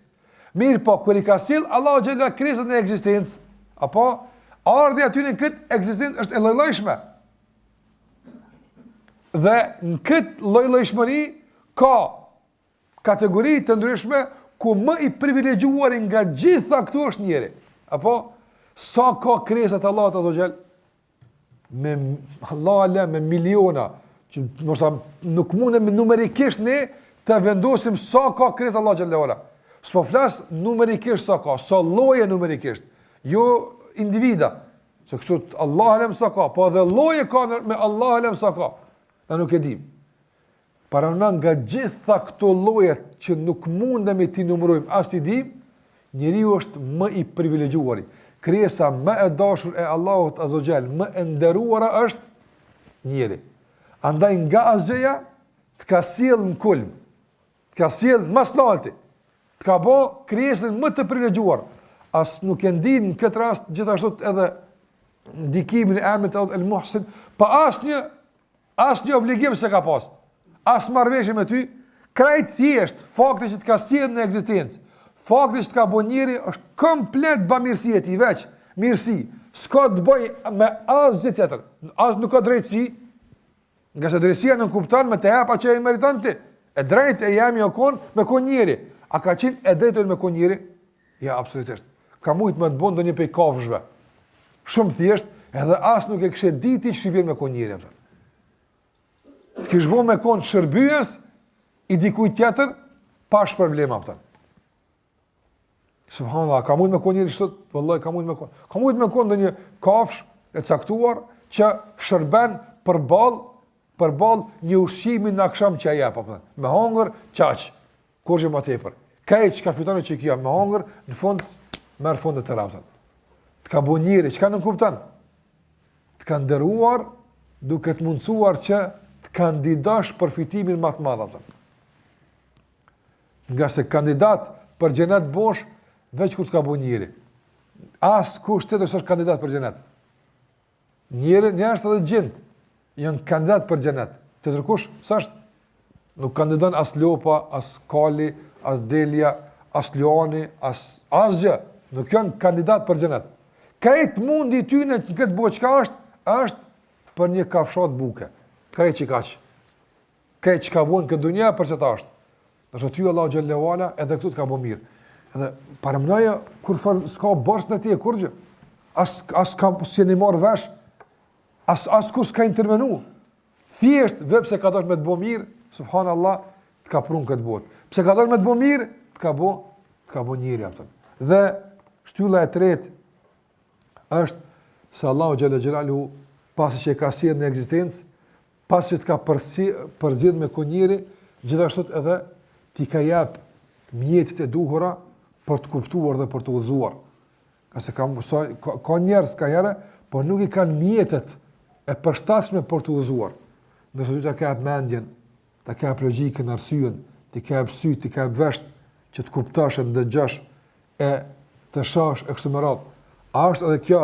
Mirëpo, kur i ka sjell Allahu xhelle ue ala krijesat në ekzistencë, apo ardhja e tyre në këtë ekzistencë është e llojllojshme. Dhe në këtë llojllojshmëri ka kategori të ndryshme ku më i privilegjuari nga gjitha këto është njeri. Apo sa ka krijesa të Allahut azze ue xhel? Me Allahu alem me miliona që ndoshta nuk mundemi numerikisht ne të vendosim sa ka krijesa të Allahut xhelle ue ala. S'po flas numerikisht sa ka, sa lloje numerikisht, jo individa. Se kështu Allahu alem sa ka, po edhe lloje ka me Allahu alem sa ka. Na nuk e dimë. Paramendo nga gjitha këto lloje që nuk mundemi t'i numërojmë, as t'i dimë, njeriu është më i privilegjuari. Krijesa më e dashur e Allahut Azze ue Xhel, më e nderuara është njeri. Andaj nga asgjëja të ka sjell në kulm, të ka sjell më së larti, të ka bo krijesën më të privilegjuar. As nuk e ndin në këtë rast gjithashtu edhe ndikimin e emrit të Allahut El Muhsin, pa asnjë Asnjë obligim s'e ka pas. As marrëveshje me ty, krejt thjesht fakti që të ka sjellë në ekzistencë, fakti që të ka bo njeri është komplet bamirësi e tij veç, mirësi, s'ka të bëjë me asgjë tjetër. As nuk ka drejtësi, ngase drejtësia nënkupton me të jep atë që e meriton ti. E drejtë e jemja o kon me kon njeri. A ka qenë e drejtë me kon njeri? Ja, absolutisht. Ka mujt me të bo ndonjë prej kafshëve. Shumë thjesht, edhe as nuk e kishe ditë ti që bjen me kon njeri. Apo. Të kish bo me kon shërbyes i dikujt tjetër, pa shpërblim, apo. Subhanallah, ka mujt me kon njeri kështu? Vallahi, ka mujt me kon. Ka mujt me kon ndonjë kafshë e caktuar që shërben përballë përballë një ushqimi në aksham që e jep, apo. Me hongër, qaq. Kurgjë më tepër. Krejt çka fiton që kjo me hongër, në fund merr fund të raptën. Të ka bo njeri, çka nënkupton? Të ka nderuar duke të mundësuar që të kandidosh për fitimin më të madh apo. Ngase kandidat për xhenet bohesh veç kur të ka bo njeri. Askush tjetër s'është kandidat për xhenet. Njeri, njerëzit edhe xhindët, janë kandidat për xhenet. Tjetërkush, s'është, nuk kandidon as lopa, as kali, as delja, as luani, as asgjë. Nuk janë kandidat për xhenet. Krejt mundi i tyne në këtë botë çka është, është për një kafshatë buke. Krejt qikaq. Krejt çka bojnë n'këtë dunja për qeta është. Ndërsa ty Allahu xhelle ue ala edhe këtu të ka bo mirë. Edhe paramenoje kurrfarë s'ka borxh në ti kurgjë. As as ka s'jeni marr vesh. As askush s'ka intervenu. Thjesht veç pse ka dashur me të bo mirë, subhanallahu, të ka pru n'këtë botë. Pse ka dashur me të bo mirë, të ka bo, të ka bo njeri apo. Dhe shtylla e tretë është se Allahu xhelle xhelaluhu pasi që e ka sjellë në ekzistencë, Pasi që të ka përzgjedh me kon njeri, gjithashtu edhe t'i ka jap mjetet e duhura për të kuptuar dhe për të udhëzuar. Ngase ka, sa, ka, ka njerëz ka herë, por nuk i kanë mjetet e përshtatshme për të udhëzuar. Ndërsa ty ta ka jap mendjen, ta ka jap logjikën, arsyen, t'i ka jap sytë, t'i ka jap veshët, që të kuptosh e të dëgjosh e të shohësh e kështu me radhë. A është edhe kjo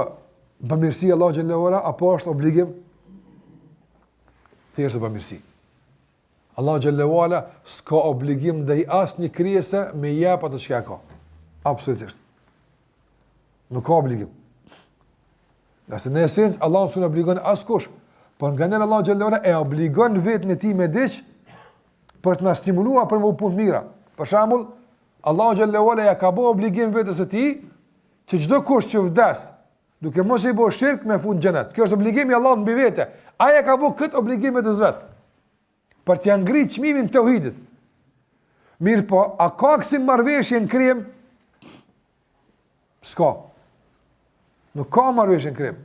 bamirësi e Allahut xhelle ue ala apo është obligim? Thjesht bamirësi. Allahu xhelle ue ala s'ka obligim ndaj asnjë krijese me jep atë çka ka. Absolutisht. Nuk ka obligim. Ngase në esencë Allahun s'un e obligon askush, por nganjëherë Allahu xhelle ue ala e obligon veten e tij me diç për të na stimuluar për me bo punë të mira. Për shembull, Allahu xhelle ue ala ja ka bo obligim vetes së tij që çdokush që vdes duke mos i bo shirk me fut në xhenet. Kjo është obligim i Allahut mbi vete. Ai e ka bo këtë obligim vetes vet. Për t'ia ngrit çmimin teuhidit. Mirëpo, a ka kësi marrëveshje në krijim? S'ka. Nuk ka marrëveshje në krijim.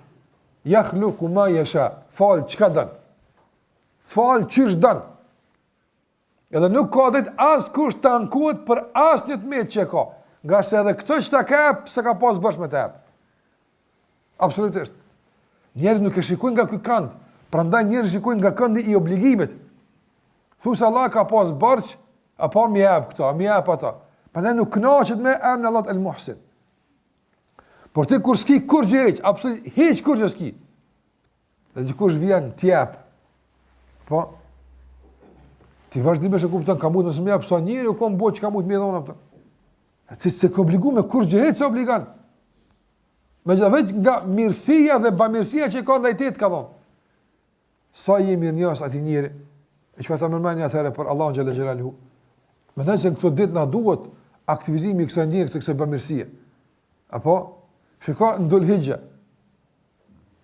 Jahluku ma jesha, fal çka don. Fal qysh don. Edhe nuk ka drejt askush të ankohet për asnjë të metë që e ka. Ngase edhe këto që ta ka jep, s'e ka pas borxh me ta jep. Absolutisht. Njerëzit nuk e shikojnë nga ky kand, prandaj njerëzit shikojnë nga këndi i obligimit. Thu se Allah ka pas borxh, apo m'i jep këto, m'i jep ato. Prandaj nuk kënaqet me emrin e Allahut El Muhsin. Por ti kur s'ki kurgjë hiç, absolutisht hiç kurgjë s'ki. Dhe dikush vjen t'jep. Po ti vazhdimisht e kupton ka mund mos më jap sa njeri u kon bo që ka mund më dhon atë. Ti s'e ke obligu me kurgjë hiç s'e obligon. Megjithatë veç nga mirësia dhe bamirësia që ka ndaj teje të ka dhonë. Sa je mirënjohës atij njeri, e çfarë ta merr mendja atëherë për Allahun xhele xhelaluhu. Mendoj se në këto ditë na duhet aktivizimi i kësaj ndjenje, kësaj bamirësie. Apo, shiko në Dhul Hixhe,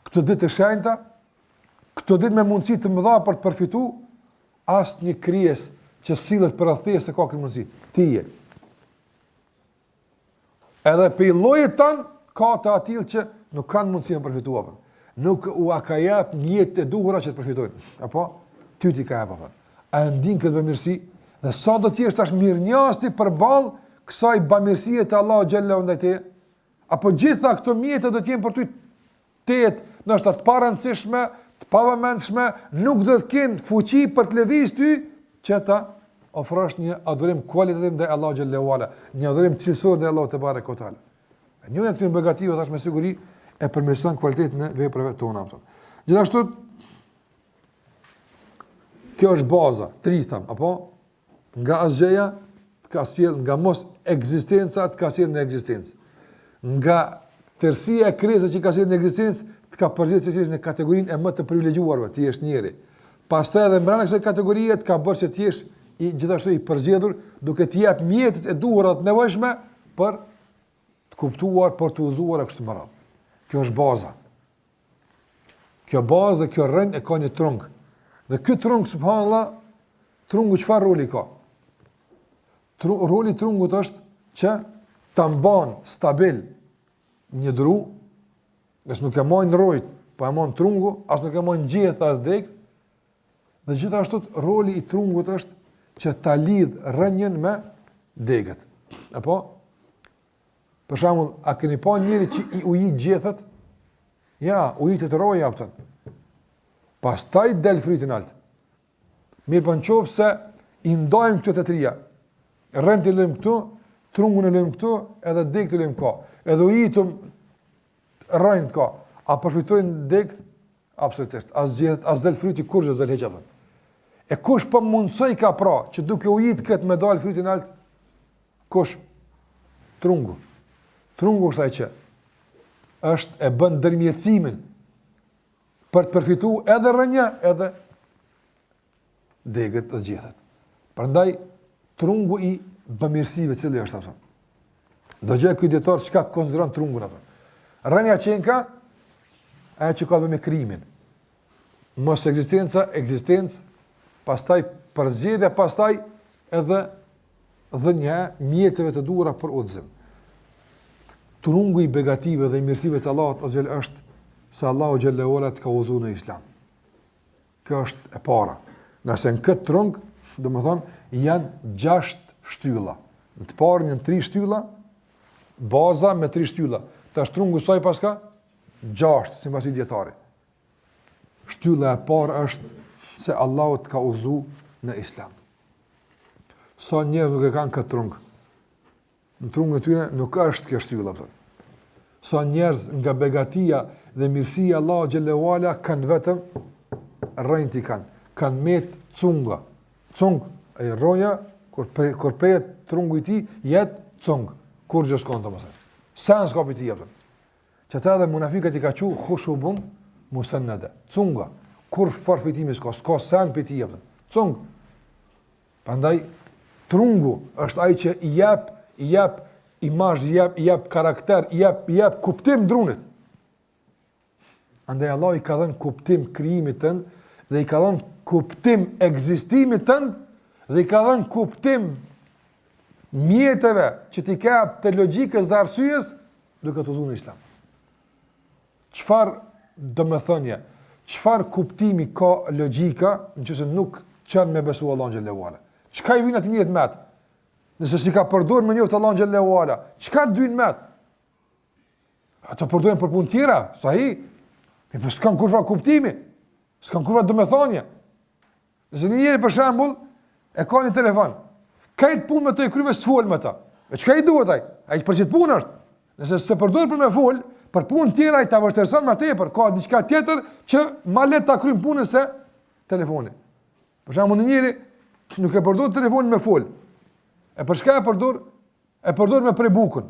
këto ditë të shenjta, këto ditë me mundësi të mëdha për të përfitu, asnjë krijesë që sillet përreth teje s'e ka këtë mundësi. Ti je. Edhe prej llojit tand, ka të atillë që nuk kanë mundësi me përfitu, apo. Nuk ua ka jep mjetet e duhura që të përfitojnë. Apo, ty t'i ka jep, apo. A e ndin këtë bamirësi? Dhe sa do të jesh tash mirënjohës ti përballë kësaj bamirësie të Allahut xhele ndaj teje? Apo gjitha këto mjete do të jenë për ty tejet, ndoshta të parëndësishme, të pavëmendshme, nuk do të kenë fuqi për të lëvizë ty që ta ofrosh një adhurim kualitativ ndaj Allahut xhele ue ala, një adhurim cilësor ndaj Allahut tebareke ue teala. Njohja e këtyre begative tash me siguri e përmirëson kualitetin e veprave tona apo. Gjithashtu kjo është baza, tri thamë, apo Nga asgjëja të ka sjell nga mos ekzistenca të ka sjell në ekzistencë. Nga tërësia e krijesave që ka sjell në ekzistencë të ka përzgjedhur që të jesh në kategorinë e më të privilegjuarve, të jesh njeri. Pastaj edhe brenda kësaj kategorie të ka bërë që të jesh i gjithashtu i përzgjedhur duke të jap mjetet e duhura të nevojshme për të kuptuar, për të udhëzuar e kështu me radhë. Kjo është baza. Kjo bazë dhe kjo rrënjë e ka një trung. Dhe ky trung, subhanallah, trungu çfarë roli ka? Tru, roli i trungut është që ta mban stabil një dru, nëse nuk e majnë rrojt, po e man trungu, as nuk e man gjethet as degët, dhe gjithashtu roli i trungut është që ta lidh rrënjën me degët. Apo? Për shembull, a keni pa njeri që i ujit gjethet? Ja, ujitet rroja, a kupton. Pastaj del fryti nalt. Mirëpo në qoftë se i ndajmë këto të trija, rrënjët i lëmë këtu, trungun e lëmë këtu, edhe degët i lëmë ka. Edhe ujitëm rrënjët ka. A përfitojnë degët? Absolutisht. As gjethet, as del fryti, kurgjë s'del hiç, a kupton. E kush po mundësoj ka pra, që duke ujit këtë me dal fryti nalt? Kush? Trungu. Trungu është ai që është e bën ndërmjetësimin për të përfitu edhe rrënja edhe degët dhe gjethet. Prandaj trungu i bëmirësive cili është apo? Dëgjoje ky dijetar çka konsideron trungun apo? Rrënja qenka ajo që ka të bëjë me krijimin. Mos ekzistenca, ekzistencë, pastaj përzgjedhja, pastaj edhe dhënia e mjeteve të duhura për udhëzim. Trungu i begative dhe i mirësive të Allahut azze është se Allahu xhelle ue ala të ka udhëzuar në Islam. Kjo është e para. Ngase në këtë trung, domethënë, janë gjashtë shtylla. Në të parën janë tri shtylla, baza me tri shtylla. Tash trungu sa i paska? Gjashtë, sipas këtij dijetari. Shtylla e parë është se Allahu të ka udhëzu në Islam. Sa njerëz nuk e kanë këtë trung. Në trungun e tyre nuk është kjo shtyllë, apo. Sa njerëz nga begatia dhe mirësia e Allahut xhelle ue ala kanë vetëm rrënjët i kanë, kanë met cunga. Cung, ai rronja kur pre, kur prehet trungu i tij, jet cung, kurgjë s'ka domethënë. Sen s'ka prej tij, apo. Që ata edhe munafikët i ka qu khushubun musannada. Cunga, kurrfarë fitimi s'ka, s'ka sen prej tij, apo. Cung. Prandaj trungu është ai që i jep, i jep imazh, i jep, i jep karakter, i jep, i jep kuptim drunit. Andaj Allahu i ka dhënë kuptim krijimit tënd dhe i ka dhënë kuptim ekzistimit tënd dhe i ka dhënë kuptim mjeteve që t'i ka të logjikës dhe arsyes duke të udhëzu në islam. Çfarë domethënie, çfarë kuptimi ka logjika në qoftë se nuk çon me besu Allahun xhelle ue ala? Çka i vyn atij njeriut met? Nëse s'i ka përdor me njoftë Allahun xhelle ue ala, çka të vynë met? Ato përdoren për punë tjera, sahi, mirëpo s'kanë kurrfarë kuptimi, s'kanë kurrfarë domethanie. Nëse një njeri për shembull, e ka një telefon, krejt punë me të i kryn veç s'fol me ta. E çka i duhet ai? Ai për qit punë është. Nëse s'e përdor për me fol, për punë tjera ai ta vështirëson më tepër, ka diçka tjetër që ma lehtë ta kryen punën se telefoni. Për shembull, një njeri nuk e përdor telefonin me fol. E për çka e përdor? E përdor me pre bukën.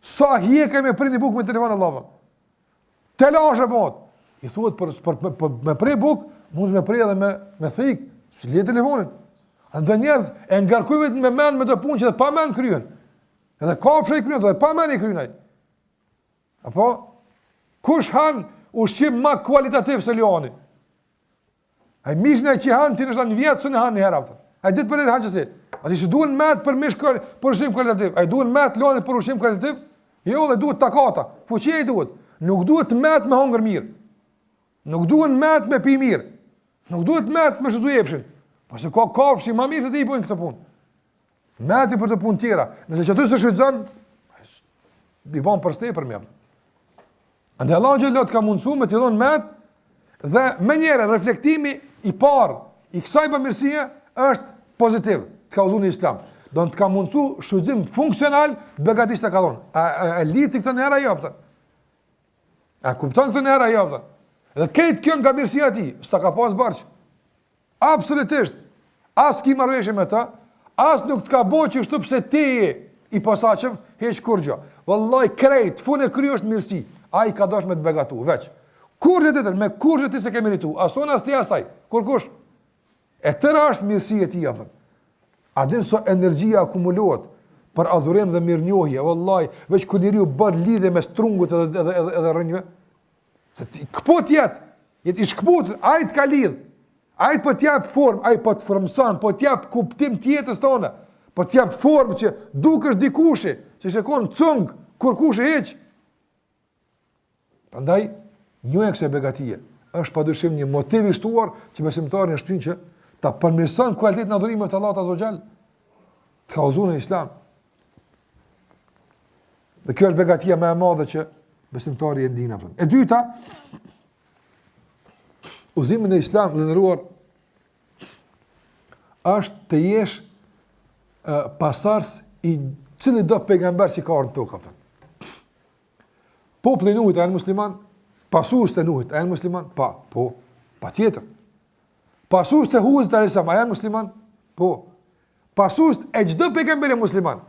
Sa hjek me pre një bukë me telefon Allah. Telashe bëhet. I thuhet për, për, për, për me pre bukë, mund me pre edhe me, me thikë, si le telefonin. A do njerëz e ngarkojnë veten me mend me do punë që edhe pa mend kryen. Edhe kafshë i kryen, edhe pa mend i kryen ai. Apo kush han ushqim më kualitativ se luani? Ai mishin ai që han ti ndoshta në vjet s'e han një herë apo. Ai ditë për ditë han qësi. Atij s'i duhen met për mish për ushqim kualitativ. Ai duhen met luanit për ushqim kualitativ? Jo, i duhet takata. Fuqia i duhet. Nuk duhet met me hongër mirë. Nuk duhen met me pi mirë. Nuk duhet met me shfrytzu epshin. Po se ka kafshë më mirë se ti i bojnë këtë punë. Meti për do punë tjera. Nëse qaty s'e shfrytëzon, i bon për së tepërmi. Andaj Allahu xhelle të ka mundësu me t'i dhonë met dhe menjëherë reflektimi i parë i kësaj bamirësie është pozitiv, të ka udhëzu në islam. Do të ka mundësu shfrytëzim funksional begatisë të ka dhonë. A, a, a lidh ti këtë njëherë a jo, kupton? A kupton këtë njëherë a jo, kupton? Dhe krejt kjo nga mirësia e tij, s'ta ka pas borxh. Absolutisht, as ki marrëveshje me të, as nuk të ka bo qështu pse ti je i posaçëm, hiç kurgjo. Vallai krejt, fund e krye është mirësi. Ai ka dashur me të begatu, veç. Kurrgjë tjetër, me kurrgjë ti s'e ke meritu, as unë as ti as ai. Kurkush. E tëra është mirësi e tij, apo. A din sa energjia akumulohet për adhurim dhe mirënjohje, vallai, veç kur njeriu bën lidhje mes trungut edhe edhe edhe, edhe rrënjëve. Se ti kput jet, jet i shkput, ai të ka lidh. Ai po të jap formë, ai po të formëson, po të jap kuptim të jetës tonë. Po të jap formë që dukesh dikushi, që s'ke kon cung, kurkushi hiç. Prandaj njohja e kësaj begatie është padyshim një motiv i shtuar që besimtarin e shtyn që ta përmirëson kualitetin e adhurimit të Allahut azze ue xhel. Të ka udhëzuar në Islam. Dhe kjo është begatia më e madhe që besimtari e ndin apo. E dyta, udhëzimi në Islam të nderuar është të jesh pasardhës i cilitdo pejgamber që ka ardhur në tokë apo. Populli i Nuhit a janë musliman? Pasuesit e Nuhit a janë musliman? Pa, po, patjetër. Pasuesit e Hudit alayhis salam a janë musliman? Po. Pasuesit e çdo pejgamberi musliman.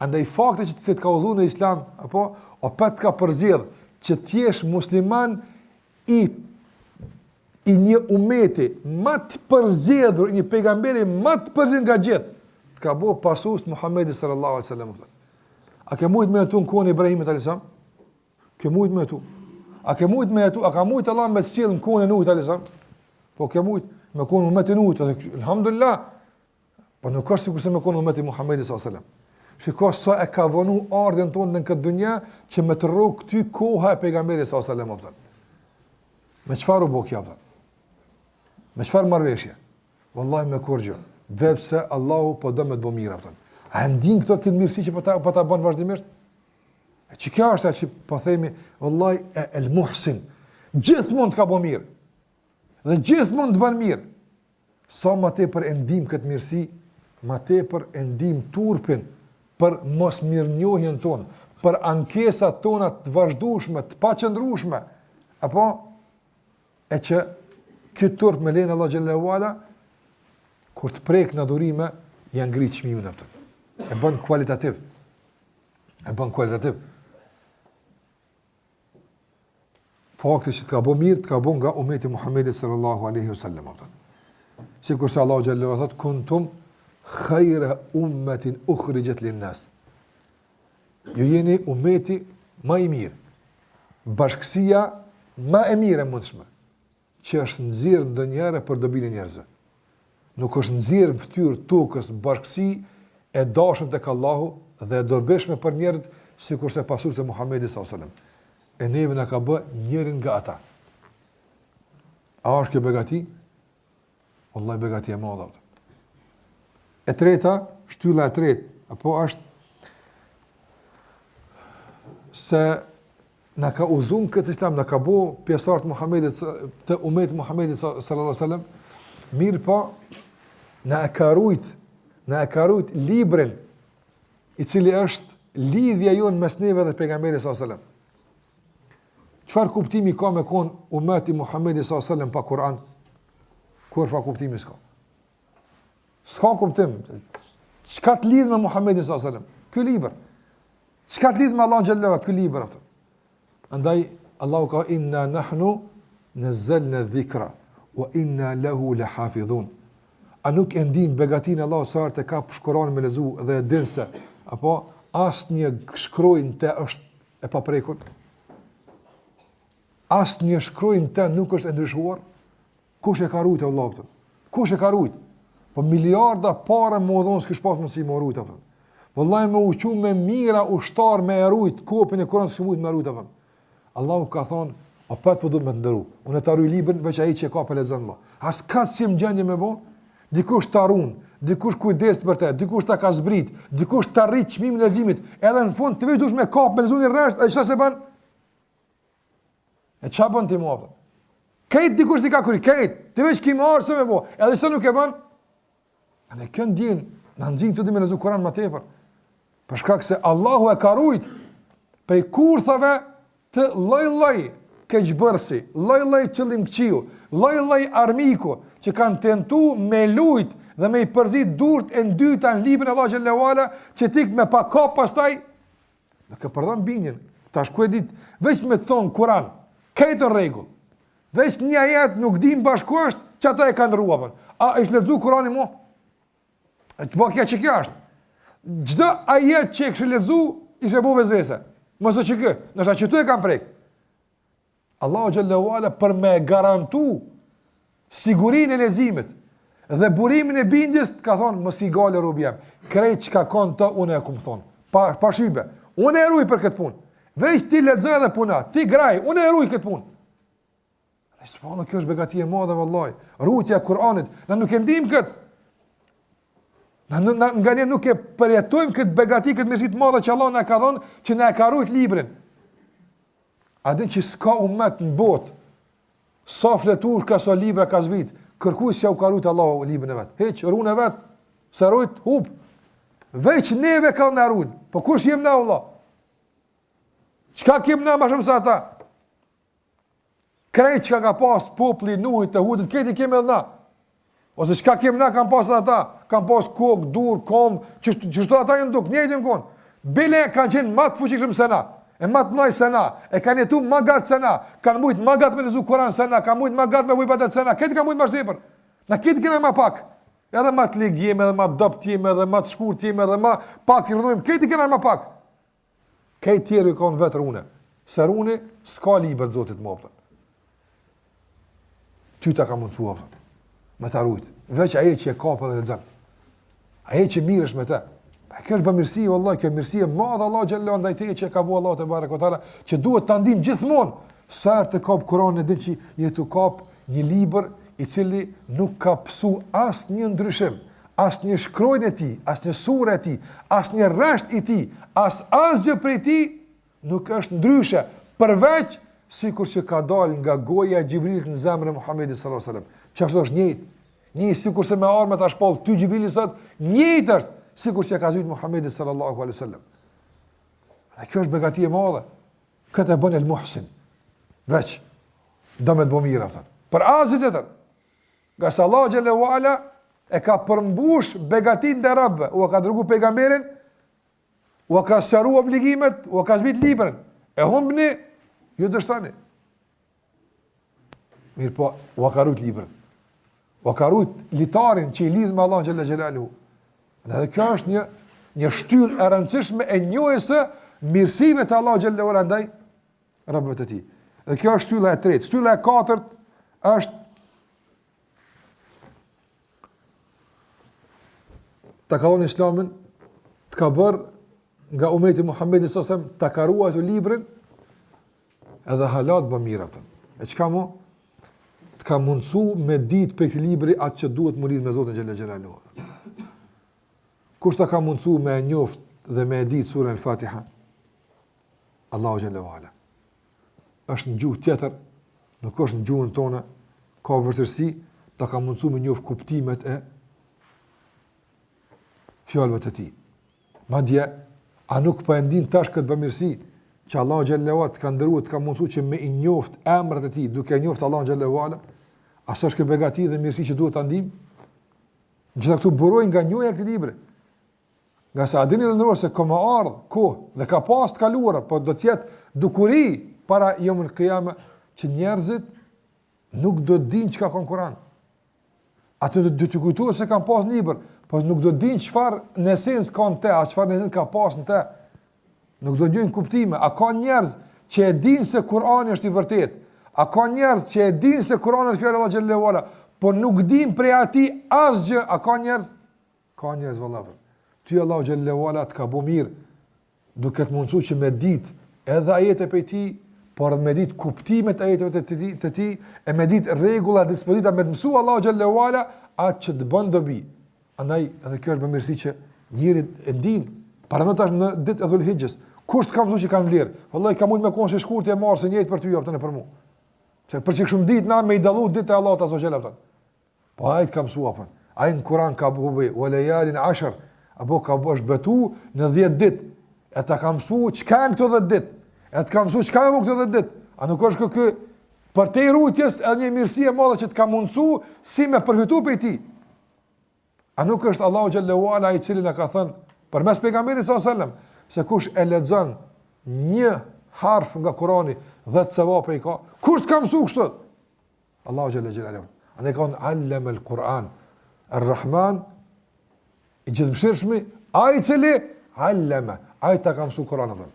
Andaj fakti që të ka udhëzu në islam, apo, opet të ka përzgjedh që të jesh musliman i i një umeti më të përzgjedhur, një pejgamberi më të përzgjedhur nga gjithë, të ka bo pasues të Muhamedit sallallahu alaihi wasallam. A ke mujt me jetu në kohën e Ibrahimit alayhis salam? Ke mujt me jetu. A ke mujt me jetu? A ka mujt Allah me të sjell në kohën e Nuhit alayhis salam? Po ke mujt me kon umet i Nuhit, alhamdulillah. Po nuk është sikurse me kon umet i Muhammedit s.a.s. Shiko sa e ka vonu ardhjen tonë në këtë dunja që me të rrok ty koha e pejgamberit s.a.s. Me çfarë u bo kjo, kupton? Me çfarë marrëveshje? Wallahi me kurgjë. Veç se Allahu po do me të bo mirë, kupton. A e ndin këto këtë mirësi që po ta, po ta bën vazhdimisht? E që kjo është që po themi, wallahi e el muhsin. Gjithmonë të ka bo mirë. Dhe gjithmonë të bën mirë. Sa më tepër e ndim këtë mirësi, më tepër e ndim turpin për mosmirënjohjen tonë, për ankesat tona të vazhdueshme, të paqëndrueshme, apo e që ky turp me lejen e Allahut xhelle ue ala kur të prek në adhurime ja ngrit çmimin atë. E bën kualitativ. E bën kualitativ. Fakti që të ka bo mirë, të ka bo nga umeti i Muhammedit sallallahu aleyhi sallam. Sikurse Allahu xhelle ue ala thotë, kuntum khajra ummetin ukhrixhet lin-nas. Ju jeni umeti ma i mirë, bashkësia ma e mirë e mundshme. që është nxjerrë ndonjëherë për dobinë e njerëzve. Nuk është nxjerrë në fytyrë tokës bashkësi e dashur tek Allahu dhe e dobishme për njerëzit sikurse pasuesit e Muhamedit sallallahu alajhi wasallam. E neve na ka bë njërin nga ata. A është kjo begati? Wallahi begati e madhe. E treta, Shtylla e tretë, apo është se na ka udhëzu n'këtë islam, na ka bo pjesëtar të Muhammedit, të umetit Muhammedit sallallahu sallam, mirëpo, na e ka rujt, na e ka rujt librin, i cili është lidhja jonë mes neve dhe pejgamberit sallallahu sallam. Çfarë kuptimi ka me kon umeti Muhammedit sallallahu sallam pa Kur'an? Kurrfarë kuptimi s'ka? S'ka kuptim. Çka të lidh me Muhammedin sallallahu sallam? Ky libër. Çka të lidh me Allahun xhelle ky libër atë? Andaj Allahu ka inna nahnu nazzalna dhikra wa inna lahu lahafizun. A nuk e ndin begatinë e Allahut sa herë të kapsh Kur'anin me lexu dhe e din se apo asnjë shkronjë n'te është e paprekur. Asnjë shkronjë n'te nuk është e ndryshuar. Kush e ka rujtë Allah këtë? Kush e ka rujtë? Po miliarda pare me u dhonë s'kish pas mundësi me rujtë, apo. Vëllai me u çu me mijëra ushtar me e rujtë, kopjen e Kuranit s'kish mujtë me rujtë, apo. Allahu ka thonë, opet po du me të nderu, unë ta ruj librin, veç ai që e kap e lexon Allah. As kaq s'jem n'gjendje me bo, dikush ta run, dikush kujdeset për te, dikush ta ka zbrit, dikush ta rrit çmimin e leximit, edhe në fund ti veç dush me kap me lexu një rresht, e çka s'e bën? E ça bën ti mua? Krejt dikush t'i ka kry, krejt. Ti veç ki marrë se me bo. Edhe se nuk e bën? Edhe kjo ndjenjë, na nxin të dy me lexu Kur'an më tepër. Për shkak se Allahu e ka rujt prej kurthave të lloj-lloj keqbërësi, lloj-lloj qëllimkëqiju, lloj-lloj armiku që kanë tentu me lujt dhe me i përzi durt e ndyta në librin e Allahut xhelle ue ala, që ti me pa kap pastaj Nuk e përdhon bindjen. Tash ku e dit, veç me të thonë Kur'an, krejt në rregull. Veç një ajet nuk dim bash ku është, që ata e kanë ndrru. A është lexu Kur'ani mo? E të bëj që kjo është. Çdo ajet që e kishe lexu, ishte bo vesvese. Mos e çikë, ndoshta qëtu e kanë prek. Allahu xhelle ue ala për me garantu sigurinë e leximit dhe burimin e bindjes ka thonë mos ki gajle robi jem. Krejt çka ka n'të unë e kum thonë. Pa pa shybe. Unë e ruaj për këtë punë. Veç ti lexo edhe puna. Ti graj, unë e ruaj këtë punë. Dhe subhanallahu kjo është begati e madhe vallahi. Ruajtja e Kur'anit, na nuk e ndim kët. Na na, na nganjëherë nuk e përjetojmë këtë begati, këtë mirësi të madhe që Allah na ka dhënë, që na e ka ruajt librin. A din që s'ka umet në botë, sa fletushka, sa libra ka zbrit, kërkujt s'jau ka rujt Allahu librin e vet. Hiç, rune vet, s'e rujt, hup. Veç neve ka na rujt, po kush jem na Allah? Çka kem na ma shumë se ata? Krejt çka ka pas populli i Nuhit të Hudit, krejt i kemi edhe na. Ose çka kem na kanë pas edhe ata, kanë pas kokë, dur, kom, qështu, qështu ata janë duk, njëjtë janë konë. Bile kanë qenë ma të fuqishëm se na, e ma të mdhaj se na, e kanë jetu ma gatë se na, kanë mujtë ma gatë me lexu Kuran se na, kanë mujtë ma gatë me bo ibadet se na, krejt kanë mujtë ma tepër. Na krejt kena ma pak. Edhe ma të ligë jemi, edhe ma të dobët jemi, edhe ma të shkurt jemi, edhe ma pak i rrënojmë, krejt i kena ma pak. Krejt tjerë i kanë vetë rune. Se runi, s'ka libër të Zotit më, kupton. Ty ta ka mundësu, kupton. Me ta rujtë. Veç ai që e kap edhe lexon. Ai që mirresh me te. Pa kjo është bamirësi, vallahi, kjo mirësi e madhe Allahu xhelle ndaj teje që e ka bo Allahu tebareke ve teala, që duhet ta ndim gjithmonë. Sa herë të kap Kur'anin e din që je tu kap një libër i cili nuk ka pësu asnjë ndryshim asnjë shkronjë e tij, asnjë sure e tij, asnjë rresht i tij, as asgjë prej tij nuk është ndryshe, përveç sikur që ka dalë nga goja e Xhibrilit në zemrën e Muhamedit sallallahu alaihi wasallam. Qashtu është njëjtë, njëjtë sikurse me ardh me ta shpall ty Xhibrili sot, njëjtë është sikur që ka zbrit Muhamedit sallallahu alaihi wasallam. Dhe kjo është begati e madhe. Këtë e bën El Muhsin. Veç do me të bo mirë atë. Për asgjë tjetër. Ngase Allahu xhelle ue ala e ka përmbush begatinë ndaj robëve, ua ka dërgu pejgamberin, ua ka sqaru obligimet, ua ka zbrit librin. E humbni, ju dështoni. Mirëpo, ua ka rujt librin. Ua ka rujt litarin që i lidh me Allahun xhelle xhelaluhu. Dhe kjo është një një shtyllë e rëndësishme e njohjes së mirësive të Allahut xhelle ue ala ndaj robëve të tij. Dhe kjo është shtylla e tretë. Shtylla e katërt është ta ka dhënë islamin, të ka bërë nga umeti Muhammedit s.a.s. ta ka ruajtur librin, edhe hala të bën mirë, kupton. E çka mo? Të ka mundësu me ditë prej këtij libri atë që duhet m'u lidhë me Zotin xhelle xhelaluhu. Kush ta ka mundësu me e njoft dhe me e ditë surën El Fatiha? Allahu xhel-le ve ala. Është në gjuhë tjetër, nuk është në gjuhën tonë, ka vështirësi, ta ka mundësu me njoft kuptimet e fjalëve të tij. Madje, a nuk po e ndin tash këtë bamirësi, që Allahu xhel-le ve ala të ka nderu, të ka mundësu që me i njoft emrat e tij, duke e njoft Allahun xhel-le ve ala, a s'është kjo begati dhe mirësi që duhet ta ndim? Gjitha këto burojnë nga njohja e këtij libri. Ngase a dini të nderuar se ka me ardhë kohë dhe ka pas të kaluara, po do t'jetë dukuri para jeumul kijame që njerëzit nuk do të dinë çka ka në Kuran. Ato do të kujtohet se kanë pas libër, po nuk do të dinë çfarë në esencë ka në te, a çfarë në esencë ka pas në te. Nuk do të njohin kuptime. A ka njerëz që e dinë se Kurani është i vërtetë? A ka njerëz që e dinë se Kurani është fjala e Allahut xhel-le ve ala, po nuk dinë prej atij asgjë? A ka njerëz? Ka njerëz vëlla. Ty Allahu xhel-le ve ala të ka bo mirë duke të mundësu që me ditë edhe ajete prej tij, por edhe me ditë kuptimet e ajeteve të tij, të tij, e me ditë rregulla, dispozita me të mësu Allahu xhel-le ve ala atë që të bën dobi. Andaj edhe kjo është bamirësi që njeri e ndin, paramendo tash në ditë e Dhulhixhes. Kush të ka mësu që kanë vlerë? Vallahi ka mund me kon si shkurti e marsi njëjtë për ty apo për mua. Se për që shumë ditë na me i dallu ditë e Allahut azze ve xhel apo. Po ai të ka mësu apo. Ai në Kur'an ka bu bëj, wa layalin ashr, apo ka është betu në 10 ditë. E ta ka mësu çka janë këto 10 ditë. E të ka mësu çka janë këto 10 ditë. A nuk është ky përtej rujtjes edhe një mirësi e madhe që të ka mundësu si me përfitu prej tij. A nuk është Allahu xhel-le ve ala ai i cili na ka thënë përmes pejgamberit sallallahu alajhi wasallam se kush e lexon një harf nga Kurani 10 sevape i ka. Kush të ka mësu kështu? Allahu xhel-le xhelaluhu. Andaj ka thënë allama al-Quran. Ar-Rahman i gjithëmëshirshmi, ai i cili allama, ai ta ka mësu Kur'anin.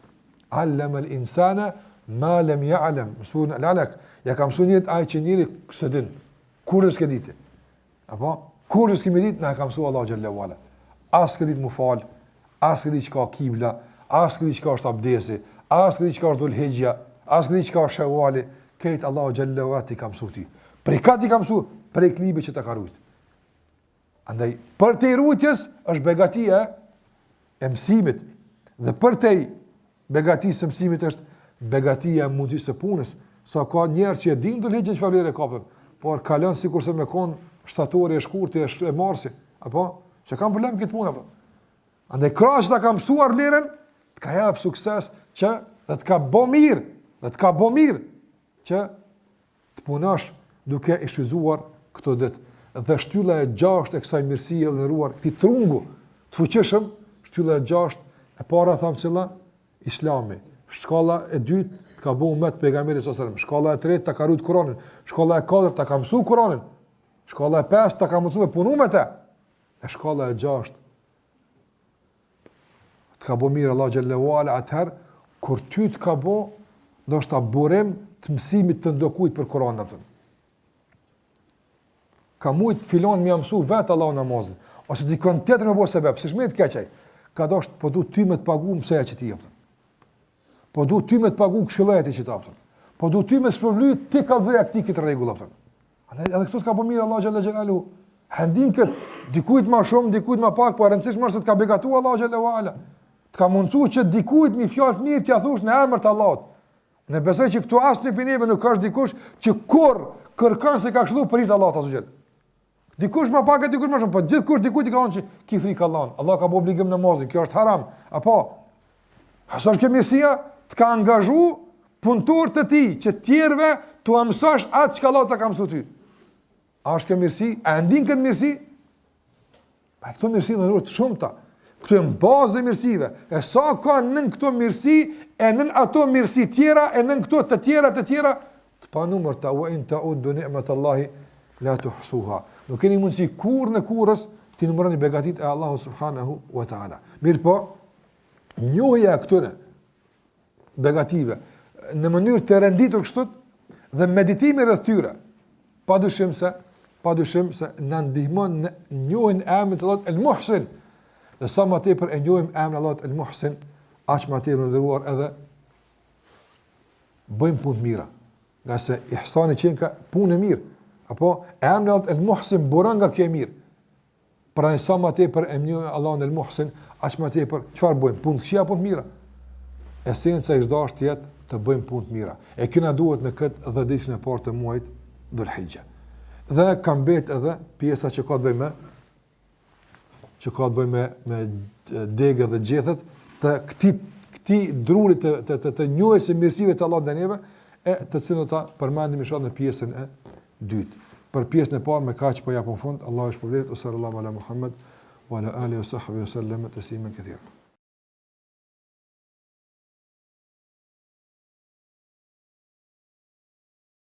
Allama al-insana ma lam ya'lam. Në suren Al-Alaq, ja ka mësu njerit ai që njeri s'e din. Kurrë s'ke ditë. Apo kurrë s'kemi ditë na ka mësu Allahu xhel-le ve ala. As s'ke ditë mu fal, as s'ke ditë çka kibla, as s'ke ditë çka është abdesi, as s'ke ditë çka është dhulhixhja, as s'ke ditë çka është shevali, krejt Allahu xhel-le ve ala t'i ka mësu ty. Prej ka t'i ka mësu? Prej këtij libri që ta ka rujt. Andaj, përtej rujtjes është begatia e mësimit dhe përtej begatisë së mësimit është begatia e mundësisë së punës. Sa ka njerëz që e dinë dhulhixhen çfarë vlere ka, por kalon sikurse me kon shtatori e shkurti e, e marsi, apo s'e kanë problem këtë punë apo. Andaj krahas që ta ka mësuar vlerën, të ka jap sukses që dhe të ka bo mirë, dhe të ka bo mirë që të punosh duke i shfrytëzuar këto ditë. Dhe shtylla e gjashtë e kësaj mirësie të nderuar, këtij trungu të fuqishëm, shtylla e gjashtë e para thamë cila Islami. Shkalla e dytë të ka bo umet pejgamberi sallallahu alajhi wasallam. Shkalla e tretë ta ka rujt Kur'anin. Shkalla e katërt ta ka mësu Kur'anin. Shkalla e pestë ta ka mësu me punu me të. E shkalla e gjashtë Të ka bo mirë Allahu xhel-le ve ala atëherë kur ty të ka bo ndoshta burim të mësimit të ndokujt për Kur'anin atë. Ka mujt filon me ia mësu vetë Allahu namazin ose dikon tjetër me bo sebep, s'është me të keq ai. Ka dasht po du ty me të pagu mësoja qiti apo. Po du ty me të pagu këshilloje ti qita apo. Po du ty me të shpërbly ti kallzoja këtij këtë rregull apo. Andaj edhe këtu të ka bo mirë Allahu xhel-le xhelaluhu. E ndin kët, dikujt më shumë, dikujt më pak, po e rëndësishme është se të ka begatu Allahu xhel-le ve ala. Të ka mundësu që dikujt një fjalë të mirë t'ia thush në emër të Allahut. Unë besoj që këtu asnjë prej neve nuk është dikush që kurrë kërkon s'e ka këshillu për hir të Allahut azze ve xhel. Dikush më pak e dikush më shumë, po gjithkush dikujt i ka thonë që ki frikë Allahun. Allah ka bo obligim namazin, kjo është haram. Apo A s'është kjo mirësia të ka angazhu punëtor të tij që tjerëve t'ua mësosh atë çka Allahu ta ka mësu ty. A është kjo mirësi? A e ndin këtë mirësi? Pa këto mirësi në rrugë të shumta. Këto janë bazë e mirësive. E sa ka nën këto mirësi, e nën ato mirësi tjera, e nën këto të tjera të tjera, të panumërta wa in ta'uddu ni'mat Allahi la tuhsuha. Nuk keni mundësi kurrën e kurrës t'i numëroni begatitë e Allahut subhanahu wa taala. Mirëpo, njohja e këtyre begative në mënyrë të renditur kështu dhe meditimi rreth tyre, pa dyshim se pa dyshim se na ndihmon në njohjen e emrit të Allahut El Muhsin. Dhe sa më tepër e njohim emrin e Allahut El Muhsin, aq më tepër të nderuar edhe bëjmë punë të mira. Ngase ihsani qenka punë e mirë. Apo emri i Allahut El Muhsin buron nga kjo e mirë. Pra sa më tepër e njohim Allahun El Muhsin, aq më tepër çfarë bëjmë? Punë të këqija apo të mira? Esenca është dashur të jetë të bëjmë punë të mira. E kjo na duhet në këtë dhjetëditëshin e parë të muajit Dhul-Hixhe. Dhe ka mbet edhe pjesa që ka të bëjë me që ka të bëjë me me degë dhe gjethet të këtij këtij druri të të të, të njohjes së mirësive të Allahut ndaj neve e të cilën do ta përmendim inshallah në pjesën e dytë. Për pjesën e parë me kaq po japim fund. Allahu ju shpërbleftë. Sallallahu ala Muhammed wa ala alihi wa sahbihi wa sallam tasliman katira.